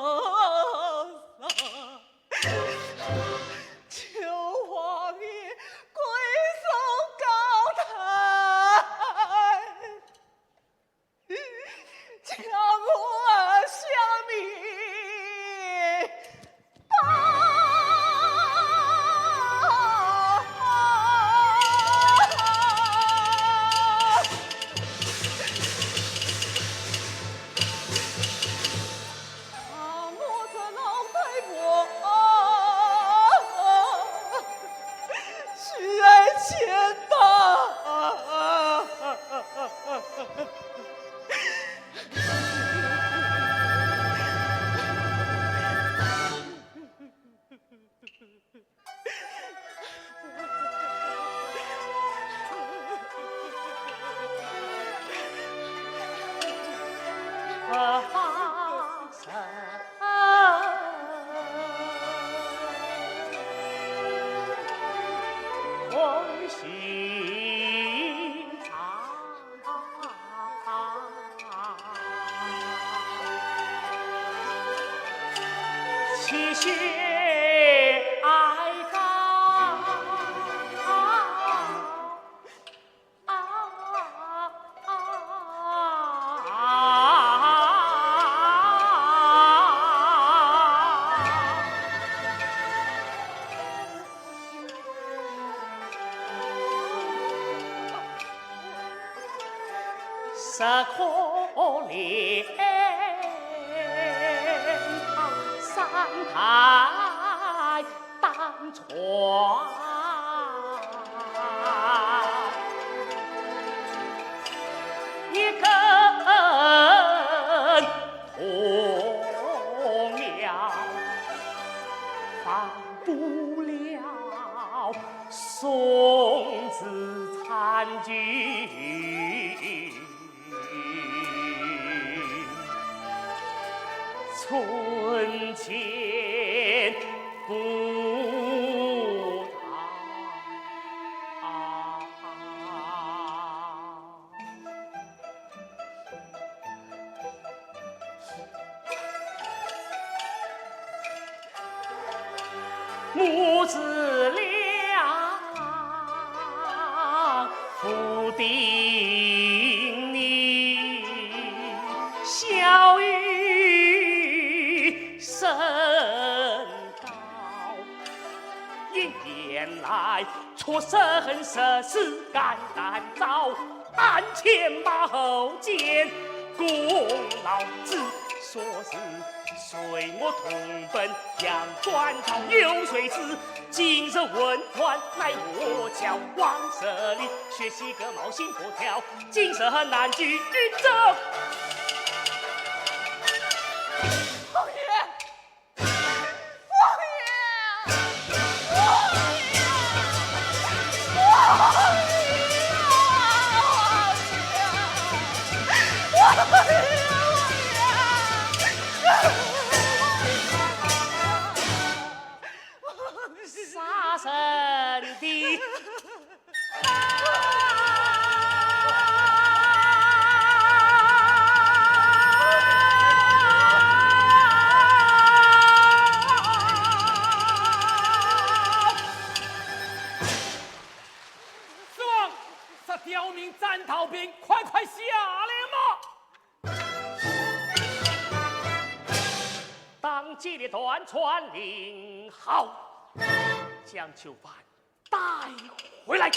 王爷！王爷！杀人的！王，杀刁民斩逃兵，快快下来嘛！当机立断，传令好，将囚犯 带回来。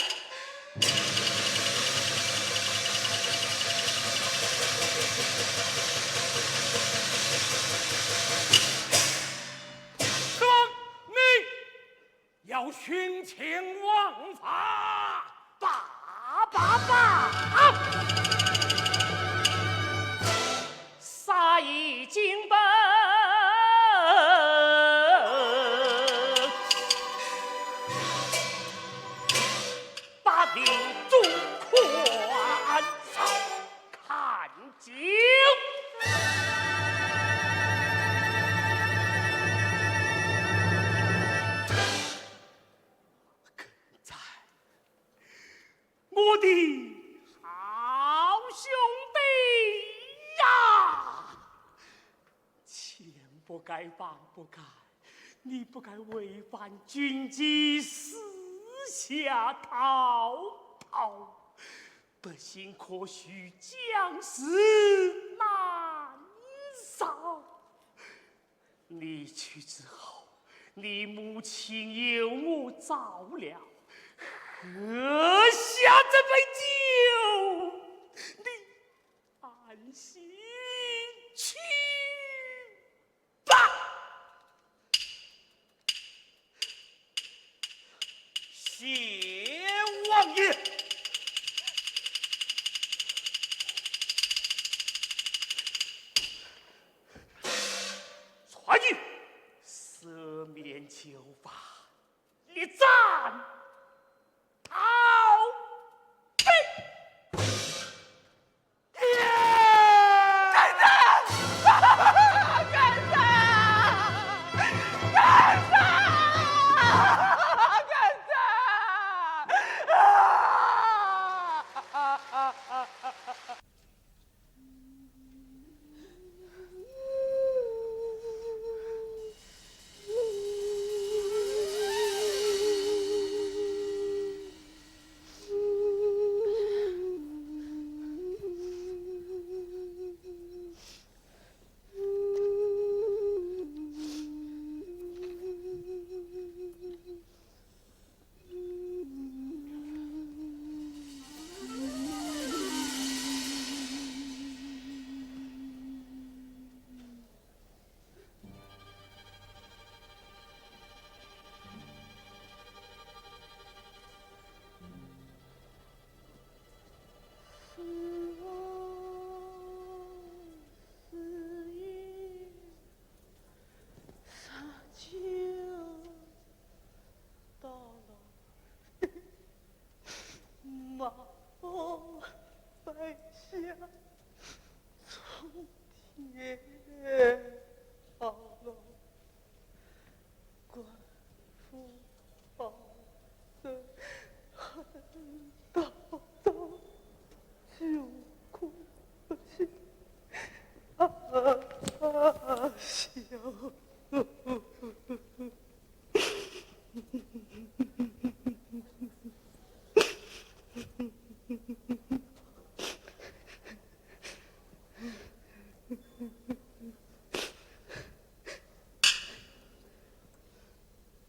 你要徇情枉法。罢，罢，罢！杀一金本，把令中宽照看经。跟在 我的好兄弟呀，前不敢，后不敢，你不该违反军纪，私下逃跑，百姓可许，将士难饶。 你去之后，你母亲有我照料，喝下这杯酒，你安心去吧。 谢王爷。传你赦免囚犯，立斩逃兵。 干啥？干啥？干啥？干啥？夫报之，何当早就可惜。啊，小。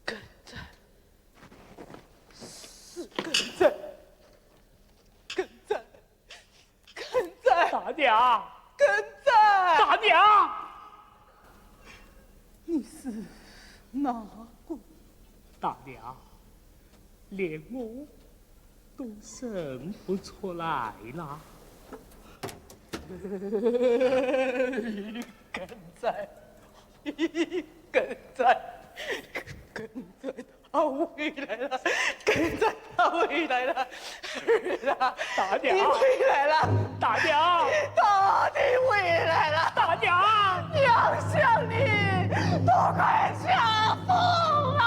艮斋，是艮斋，艮斋，艮斋。大娘，艮斋。大娘，你是哪个？大娘，连我都认不出来了。艮斋，艮斋，艮斋，他回来了，艮斋，他回来了，儿啊，大娘，你回来了，大娘，你到底回来了，大娘，娘想你都快吓疯了。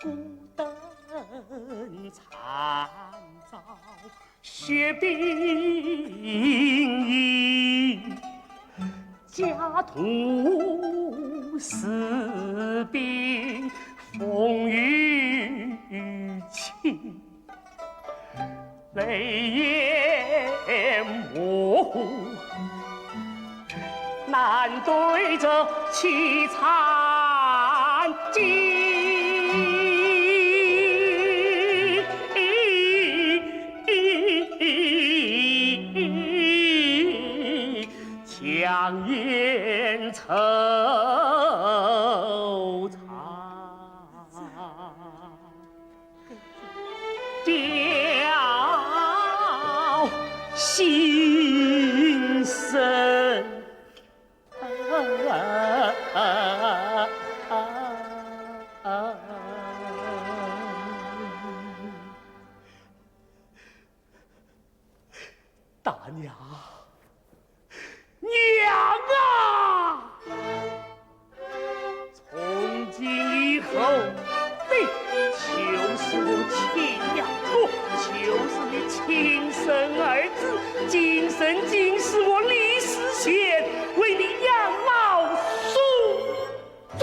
孤灯残照 雪鬓影，家徒四壁风雨侵，泪眼模糊， 难对这凄惨景。强颜惆怅。 吊心声。大娘， 娘啊！从今以后，你就是我亲娘，我就是你亲生儿子。今生今世，我李世贤为你养老送终。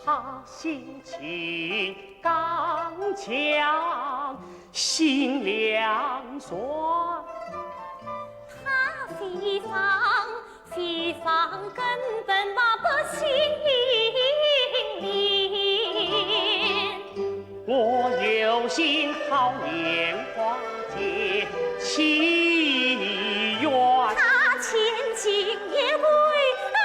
他性情刚强，心良善。他非常，非常根本嘛不清廉。我有心好莲花结其缘。他前进也会 娘。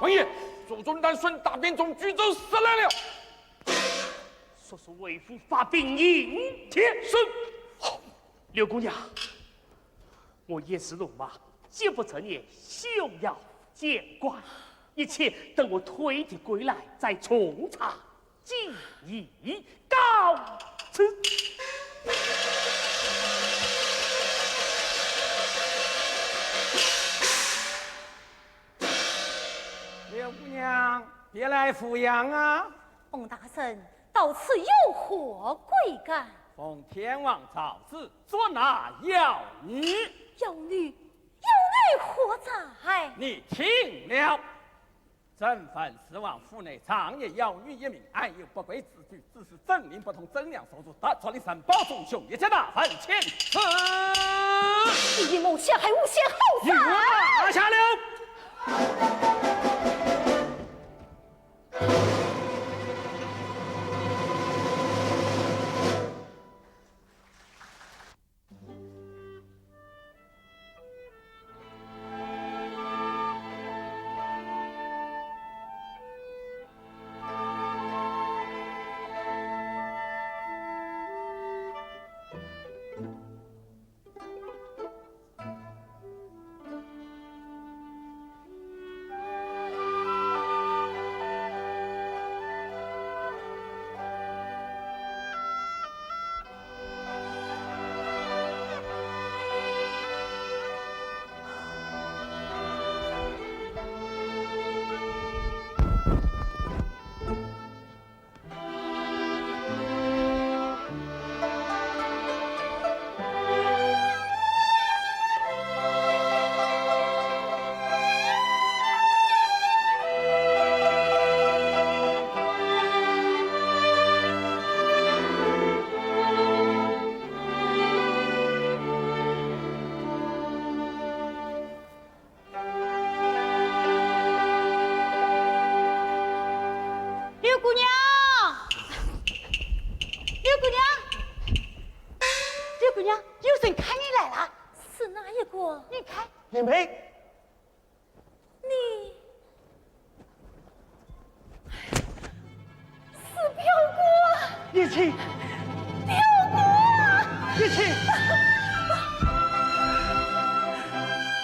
王爷，左宗南孙大兵从衢州杀来了。速速回府发兵迎接。是。刘姑娘，我一时鲁莽，既不曾也休要见怪，一切等我退敌归来再从长计议。告辞。刘姑娘，别来无恙啊？翁大人， 到此有何贵干？奉天王诏旨，捉拿妖女。妖女？妖女何在？你听了。正犯四王府内长夜妖女一名，案有不轨之举，只是朕命不从，怎样所处？大抓令，沈宝、众兄一起拿犯，请。此。你与我陷害无限好与我杀！拿下了。 刘姑娘，刘姑娘，刘姑娘，有人看你来了。是哪一个？你看。林佩。你，青，表哥！玉清！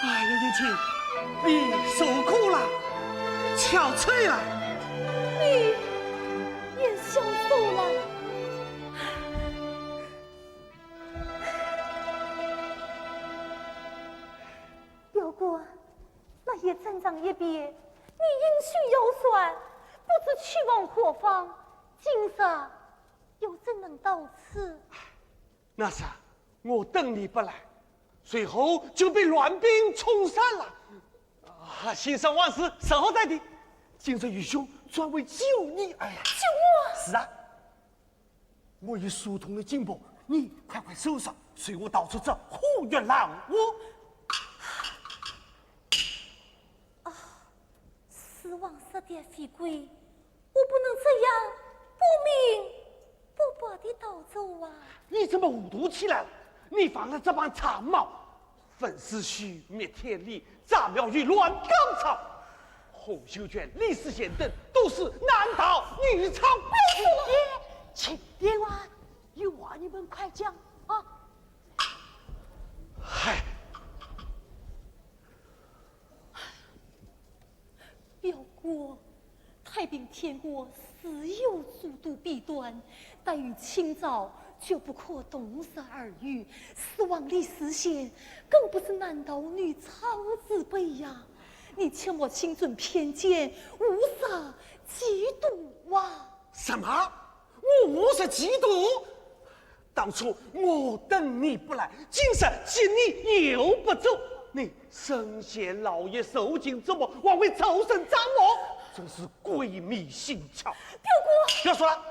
哎呀，玉清，你受苦了，憔悴了。你也消瘦了。表哥，那夜战场一别，你音讯飘散，不知去往何方，今日 又怎能到此？那时我等你不来，随后就被乱兵冲散了。啊，新上万事，守候在地。今日愚兄专为救你而来。救我？是啊，我已疏通了情报，你快快收手，随我逃出这虎穴狼窝。啊，死亡十点飞归， 我不能这样不明不白地逃走啊！你怎么糊涂起来了？你忘了这帮长毛，焚尸须灭天理，炸庙宇乱高潮。洪秀全、李世贤等都是男盗女娼。不要说了！请别管，有话你们快讲啊！嗨， 表哥，太平天国自有诸多弊端，但与清朝绝不可同日而语。死亡李世贤更不是男盗女娼之辈呀，你切莫心存偏见，误杀嫉妒啊！什么？我误杀嫉妒？ 当初我等你不来，今日见你又不走，你身陷牢狱受尽折磨，枉为仇人掌目，真是鬼迷心窍。表哥，不要说了。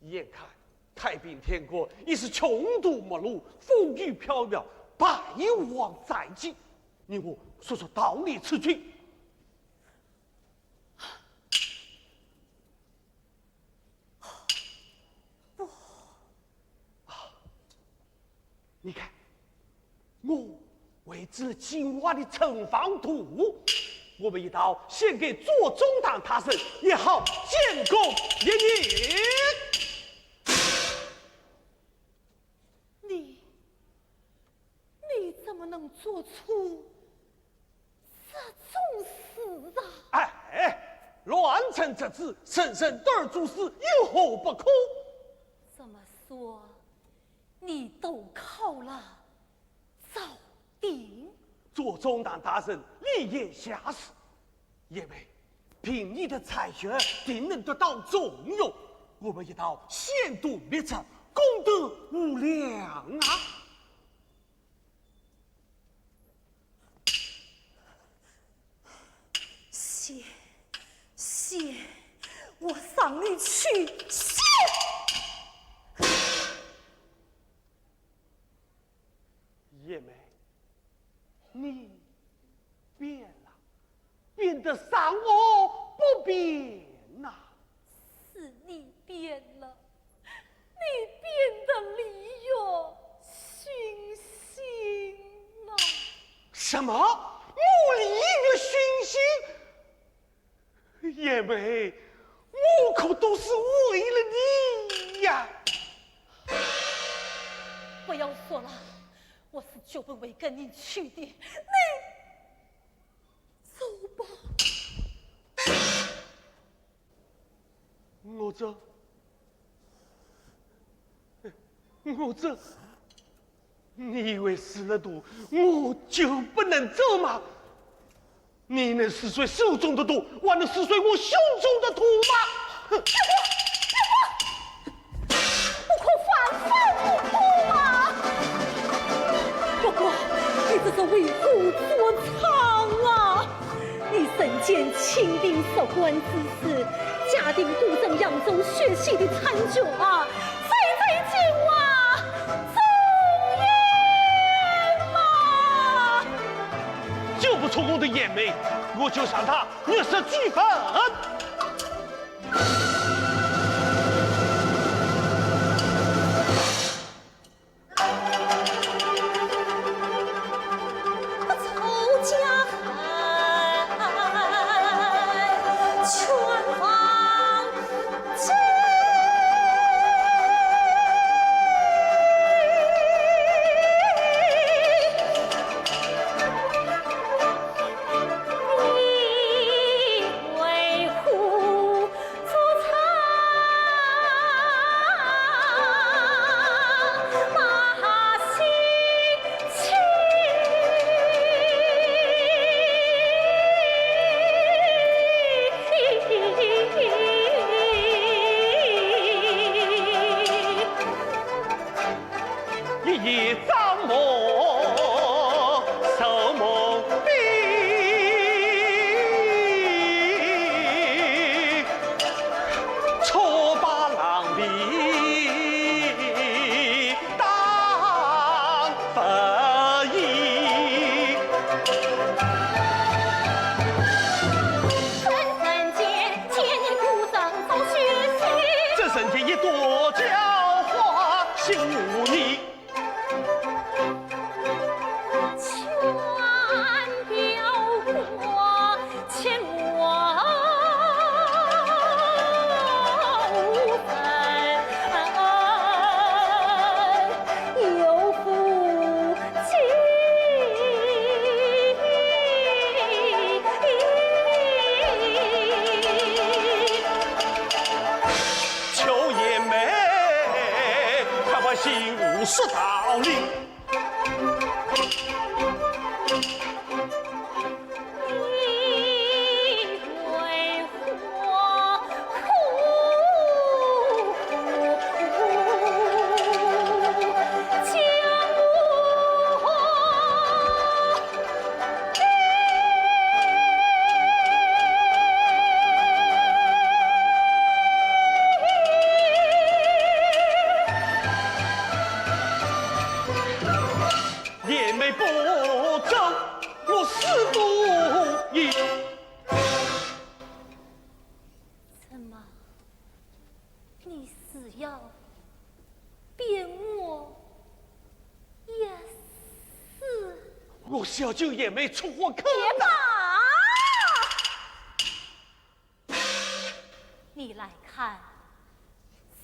眼看太平天国已是穷途末路，风雨飘渺，败亡在即，你我速速逃离此地。 不。啊，你看，我绘制了计划的存放图，我们一道献给左宗棠大人，也好建功立业。你，你怎么能做出 这种事啊！哎，乱臣贼子，人人都有做事，有何不可？这么说，你投靠了朝廷？左宗棠大人立言下士，贤妹，凭你的才学，定能得到重用。我们一道险赌灭贼，功德无量啊！ 谢，谢，我赏你去谢。贤妹，你变了，变得让我不变呐。是你变了。 你变得利欲熏心啊！什么？我利欲熏心？贤妹，我可都是为了你呀！不要说了，我是绝不会跟你去的。你走吧。 我这，我这，你以为施了毒，我就不能走吗？你能撕碎手中的毒，还能撕碎我胸中的毒吗？哼！ 不可反反复复啊！不过，你这是为虎作伥啊！你身兼清兵十官之职，嘉定都城扬州血洗的惨剧啊，谁最近啊？重演嘛！救不出我的贤妹，我就让她玉石俱焚。 不愁家害，全忘记。说道理。怎么，你是要变我也死？我是要救贤妹出火坑。别打！你来看，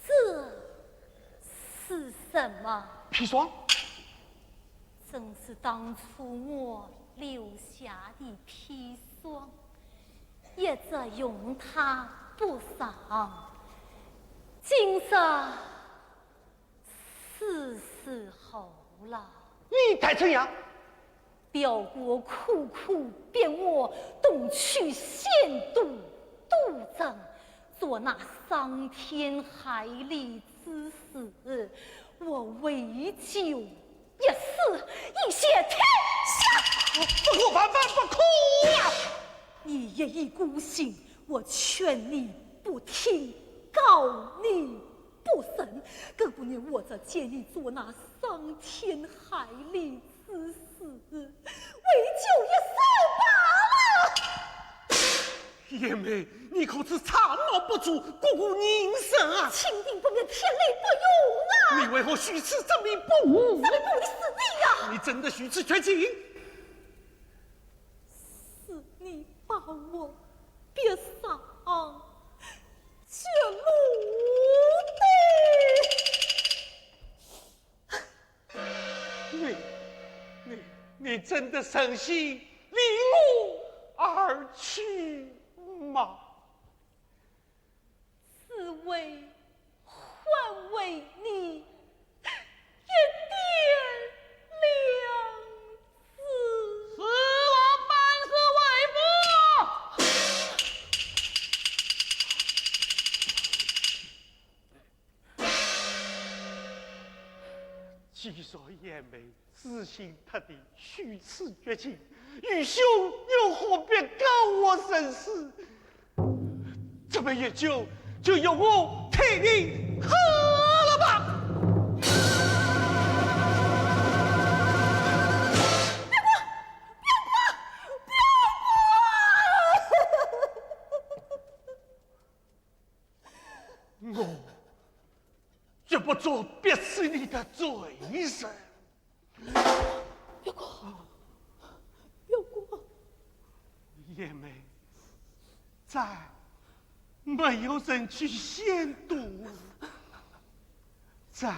这是什么？砒霜。正是当初我留下的砒霜，一直用它不上，今日 是时候了。你太怎样？表哥苦苦逼我东去仙都督政，做那伤天害理之事，我为救一死，一泄天下。不可万万不可啊！你一意孤行，我劝你不听，告你 不成，更不愿我这奸佞做那伤天害理之事，为救一死罢了。贤妹，你可知刹那不足，国无宁日啊！清兵不灭，天理不容啊！你为何虚此证明不武？证明不武的是你呀！你真的虚此绝情？是你把我逼上 绝路的。你，你，你真的忍心离我而去吗？只为换回你 一点良知。是我办事为父。既然贤妹死心塌地，虚此绝情，愚兄又何必告我生死？ 这杯药酒就由我替你喝了吧。我绝不做逼死你的罪人。 表哥，表哥。贤妹，再没有人去仙都，再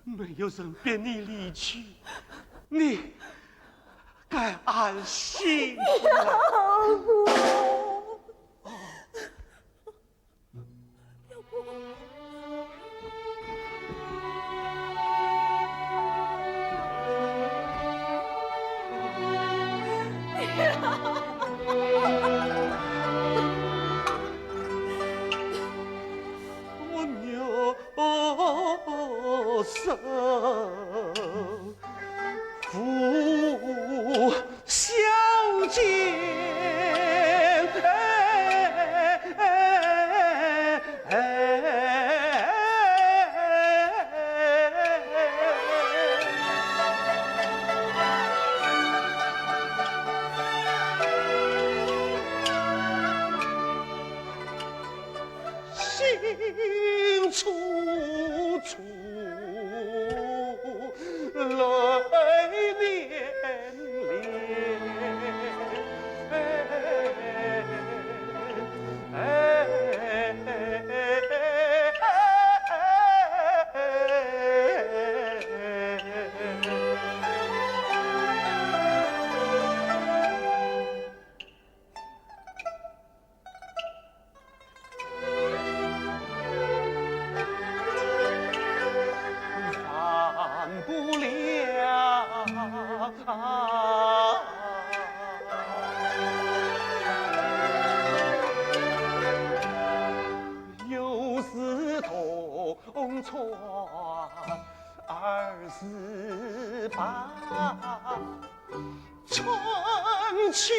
没有人逼你离去，你该安心了。表哥。春去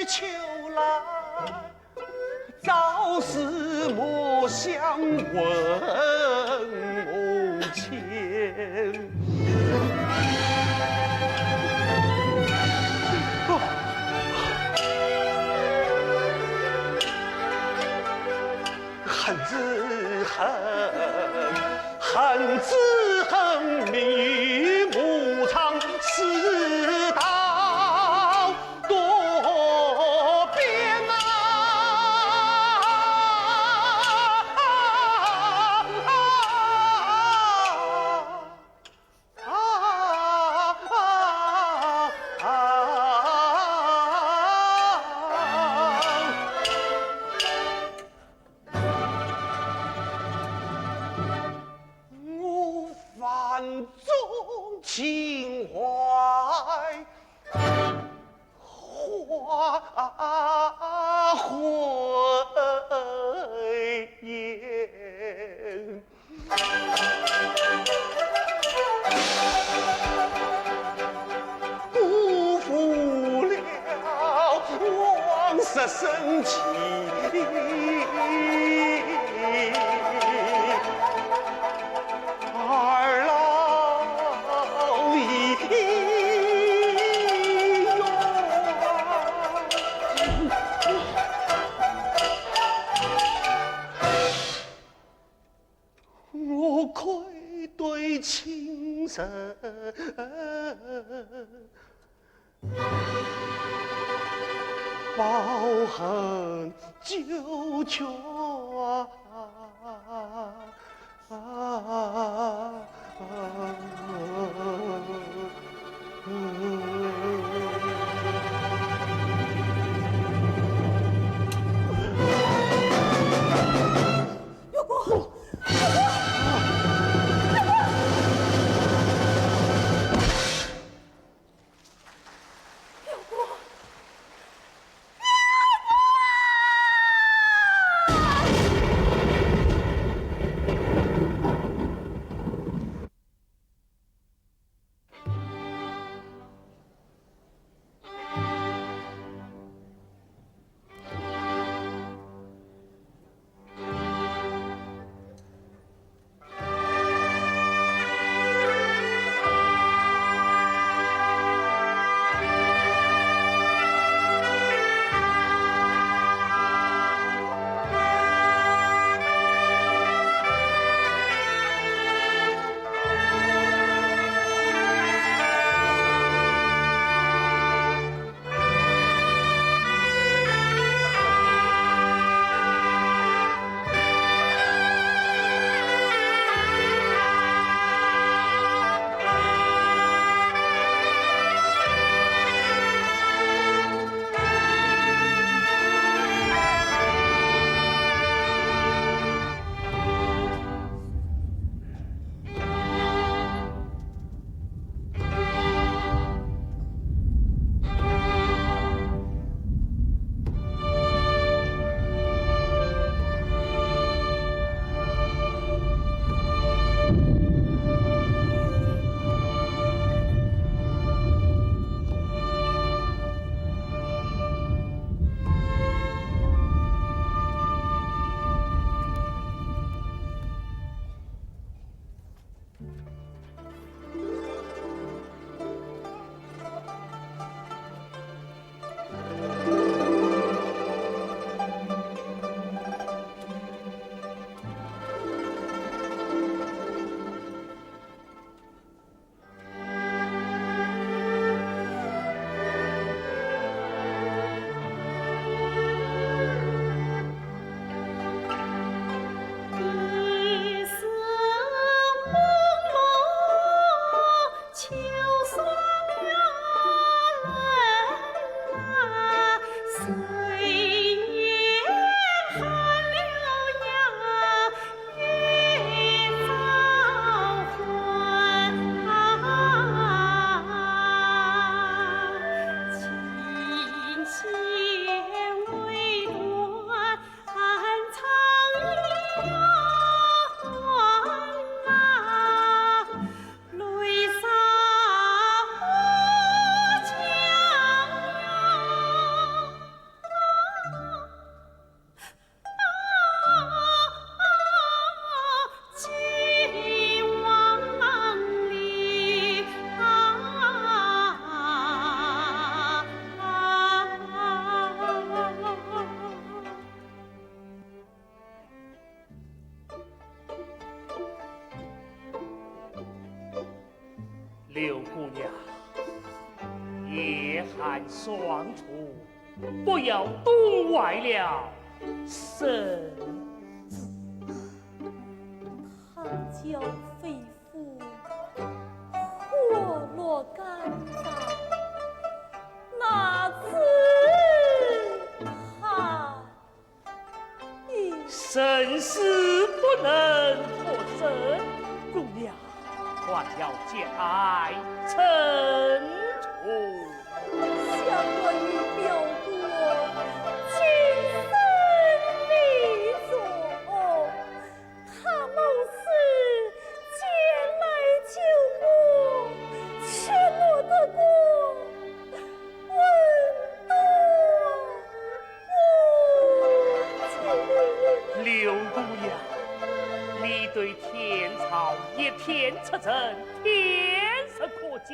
秋来，朝思暮想问母亲。恨之恨，恨之恨，闭目藏，事到多变啊！啊，啊，啊，啊，我万种情怀，化灰烟。 辜负了往昔深情，二老一我愧对亲人，抱恨九泉。柳姑娘，夜寒霜冻，不要冻坏了身子。糖交肺腑，火落肝脏，那只怕……生死不能脱身，姑娘，还要节哀沉痛。想我与表哥今生你中，他谋士前来救我，却落得个……昏倒柳姑娘，你对天朝一片赤诚，天日可见，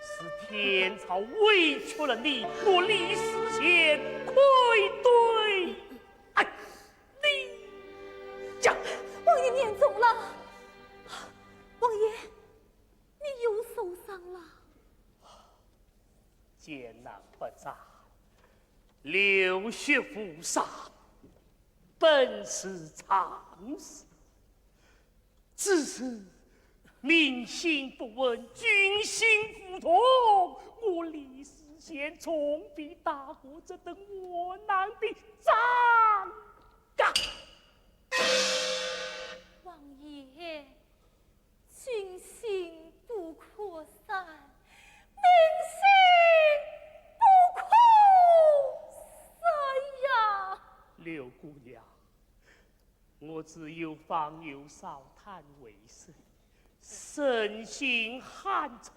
是天朝委屈了你，我李世贤愧对……哎，你呀！王爷，你中了！王爷，你又受伤了。 箭囊不扎，流血无伤，本是常事。只是民心不稳，军心浮动，我李世贤从未打过这等窝囊的仗啊！王爷， 军心不可散，民心不可散呀！柳姑娘，我自幼访友少谈为生，身心寒赤，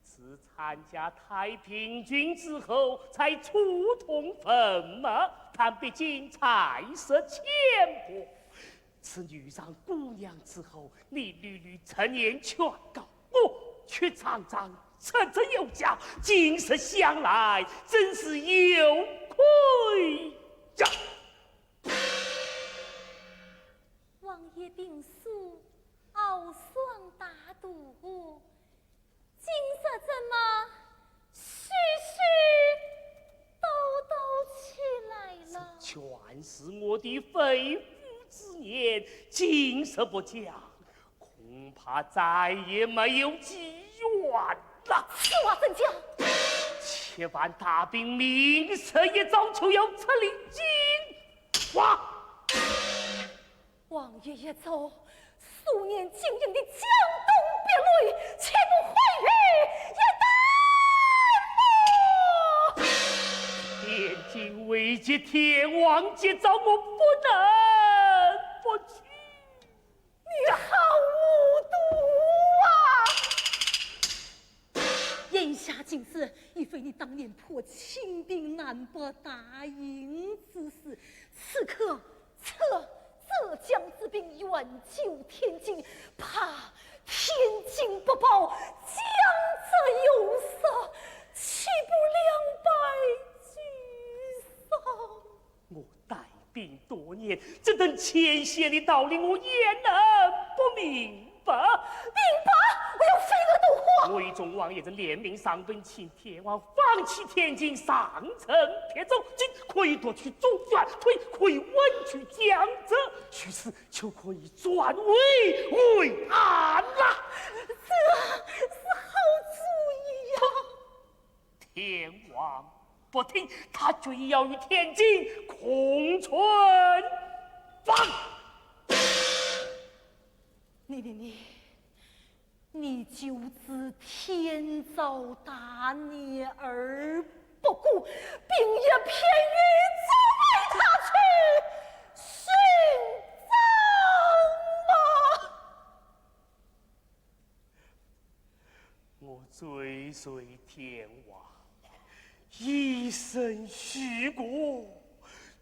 自参加太平军之后，才初通风墨，但毕竟才识浅薄。 自遇上姑娘之后，你屡屡出言劝告，我却常常失职有加，今日想来，真是有愧呀。王爷定数，豪爽大度， 今日怎么虚虚抖抖起来了？全是我的肺腑之言，今日不讲，恐怕再也没有机缘了。此话怎讲？且烦大兵明日一早就要出令进发。 王爷一走，数年经营的江东壁垒，岂不毁于一旦吗？天津危急，天王急召，我不能不去。你好无度啊！眼下情势，已非你当年破清兵难破大营之时，此刻 这浙江之兵远救天津，怕天津不保，江浙有失，岂不两败俱伤？我带兵多年，这等浅显的道理我也弄不明白。明白，我要飞蛾扑火。我与众王爷曾联名上表，请天王放弃天津，上呈撇舟，今可以夺取中原，退，可以稳居江浙，如此就可以转危为安了。这是好主意呀！天王不听，他决意要与天津共存亡。你你你， 你就知天朝大逆而不顾，并要偏于众位他去寻章吧。我追随天王，以身许国，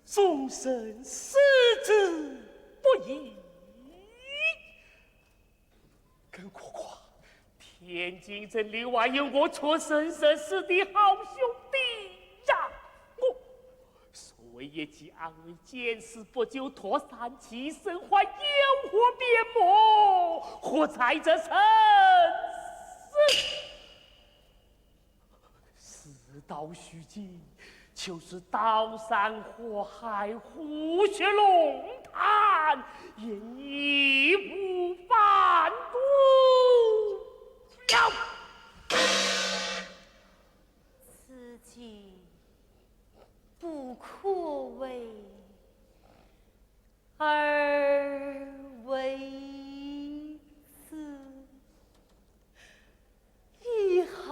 终身死之不易。 更何况，天津城里还有我出生入死的好兄弟呀！我所谓一介安徽简氏，不久脱山弃省，还有何面目活在这尘世到如今，就是刀山火海、虎穴龙潭，也义无反顾了。此计不可为，而为此， 已恨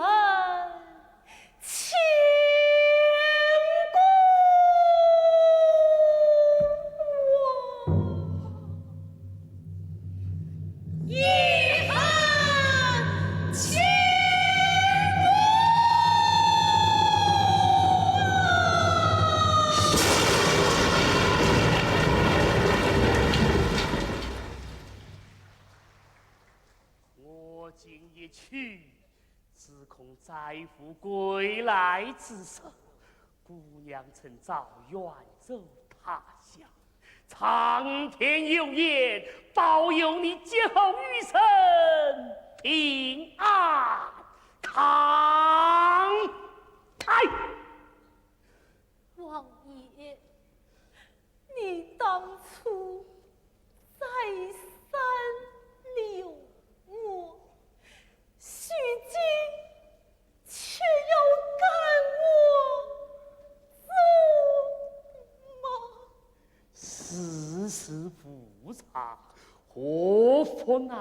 千古啊！已恨千古啊！我今一去， 只恐载富归来之日，姑娘趁早远走他乡。苍天有眼，保佑你劫后余生平安。唐太。王爷，你当初再三留我， 如今却要赶我走吗？世事无常，祸福难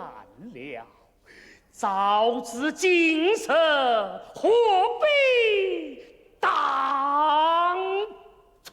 料。早知今日，何必当初？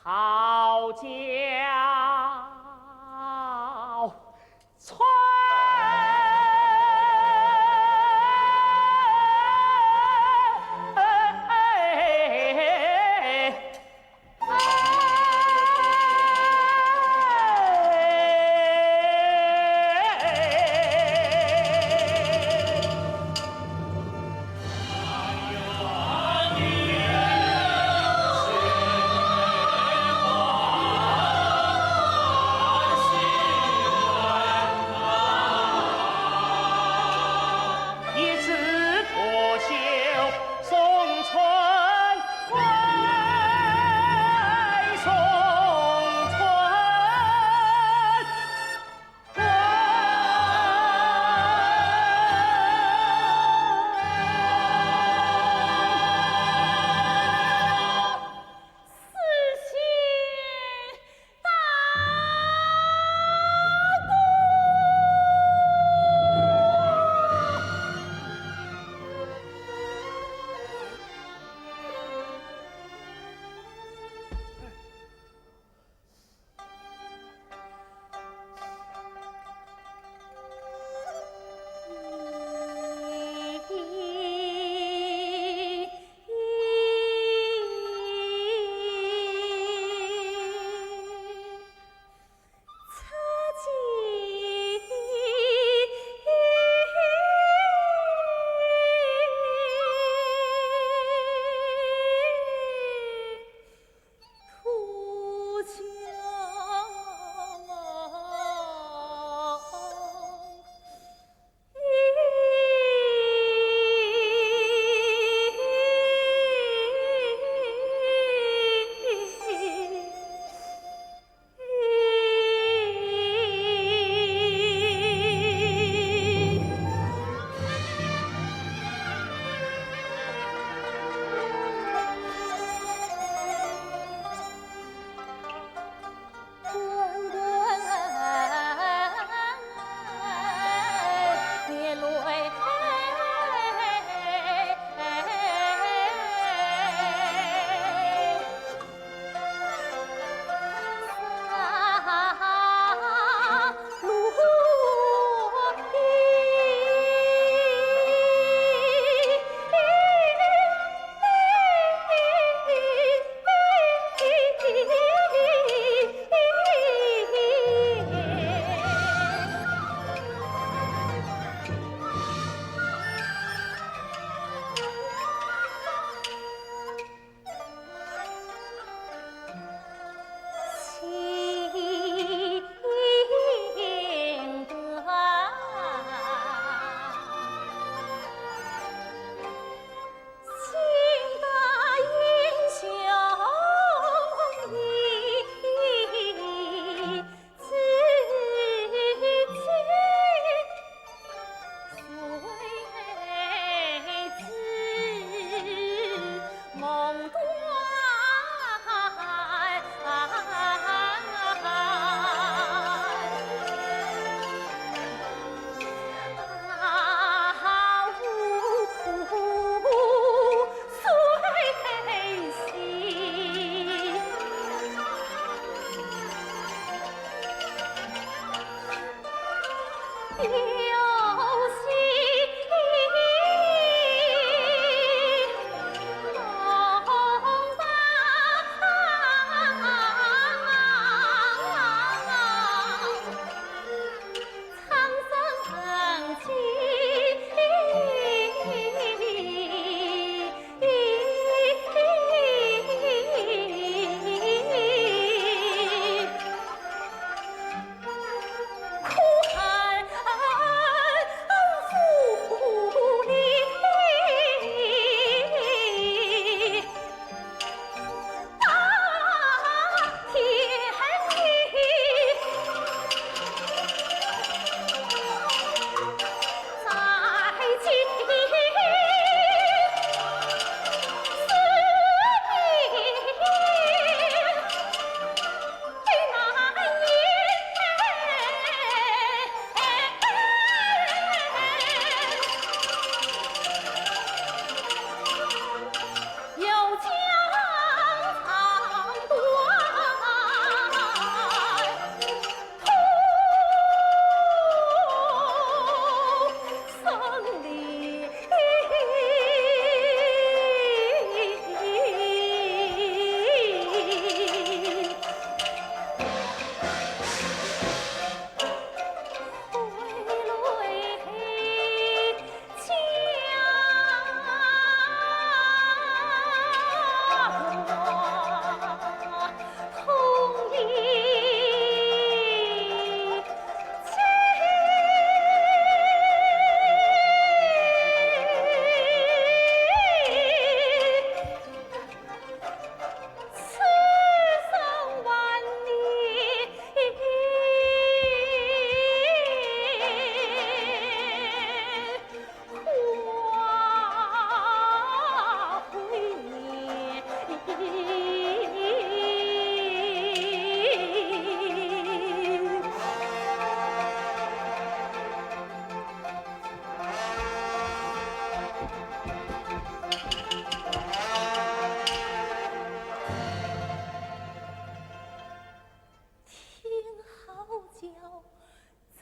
讨教。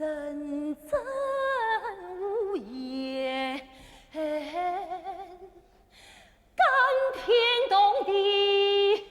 阵阵呜咽，感天动地。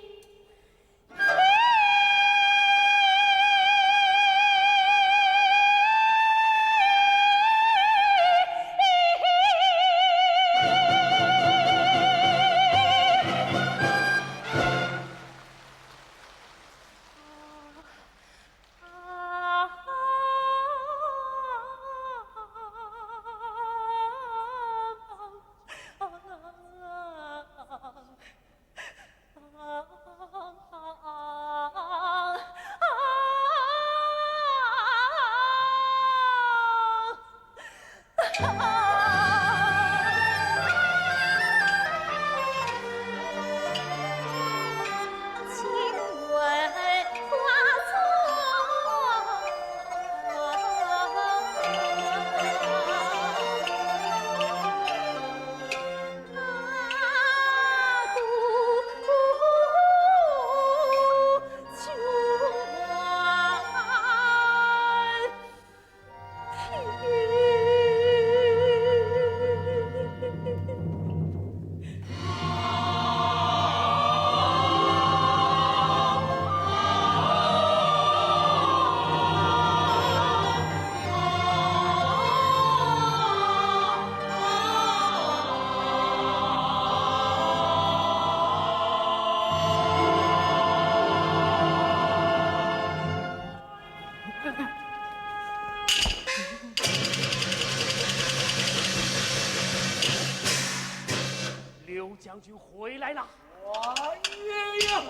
刘将军回来了。王爷呀！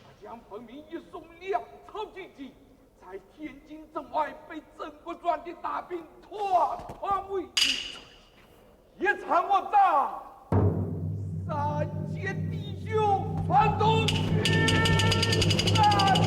大将本命一松粮草救急，在天津城外被曾国藩的大兵团团围住。 一场恶仗，三千弟兄团团殉难。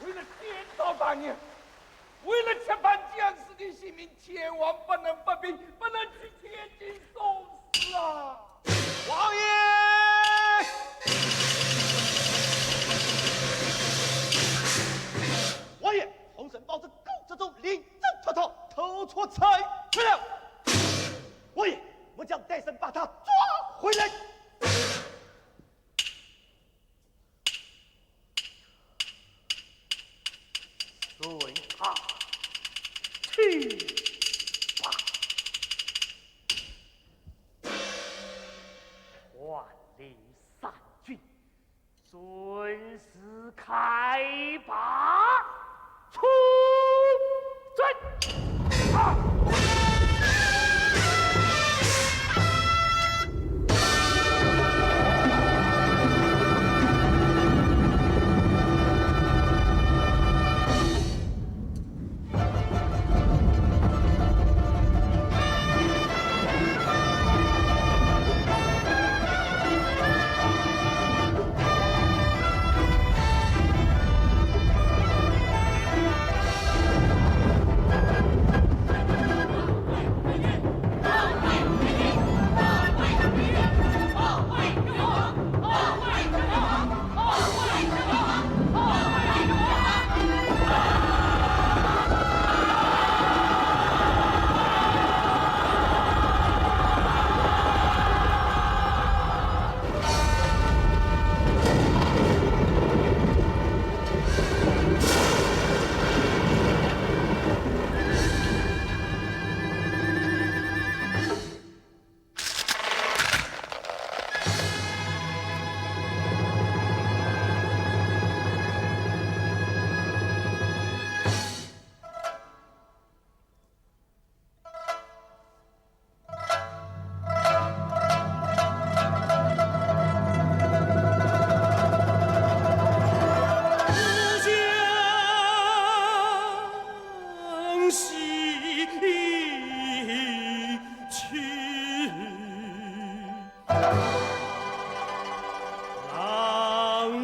为了天朝大业，为了吃饭将士的性命，千万不能发兵，不能去天津送死啊！王爷！王爷，洪承包这狗贼中临阵脱逃，偷出差去了。王爷，末将带人把他抓回来。 随他去吧。万里三军，顺势开拔。 出征！啊！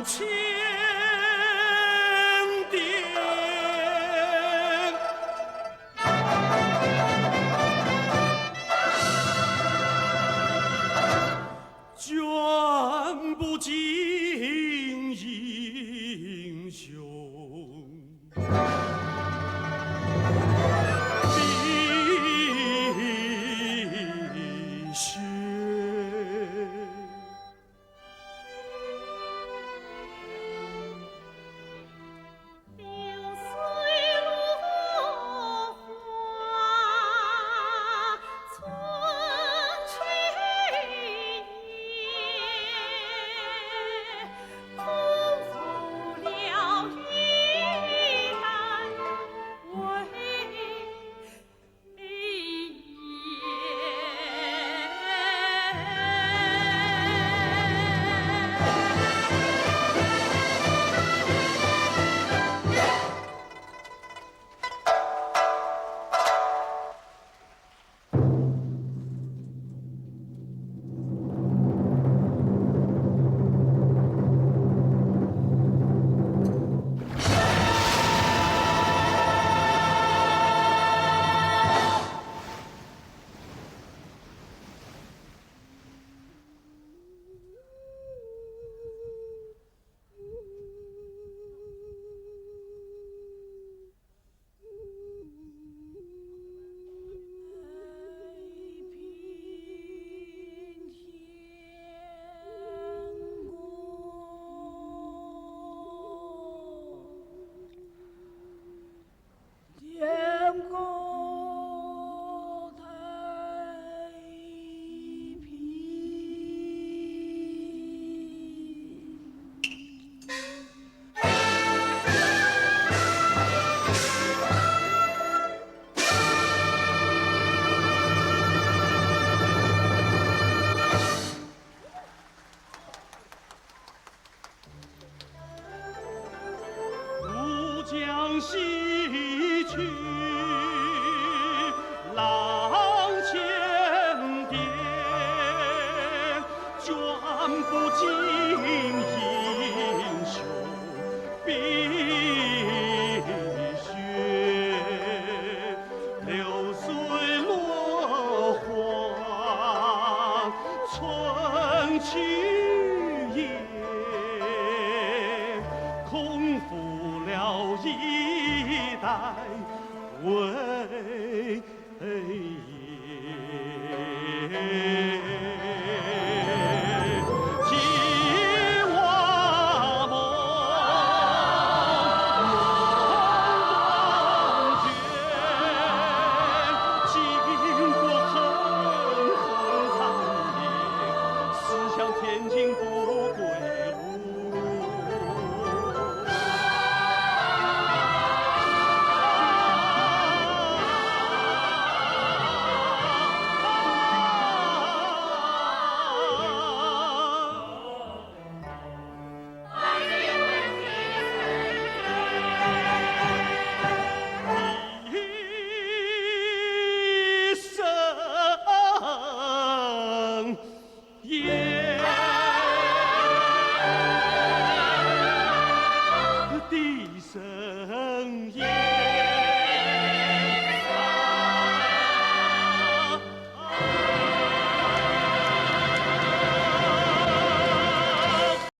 千点，卷不尽英雄碧血。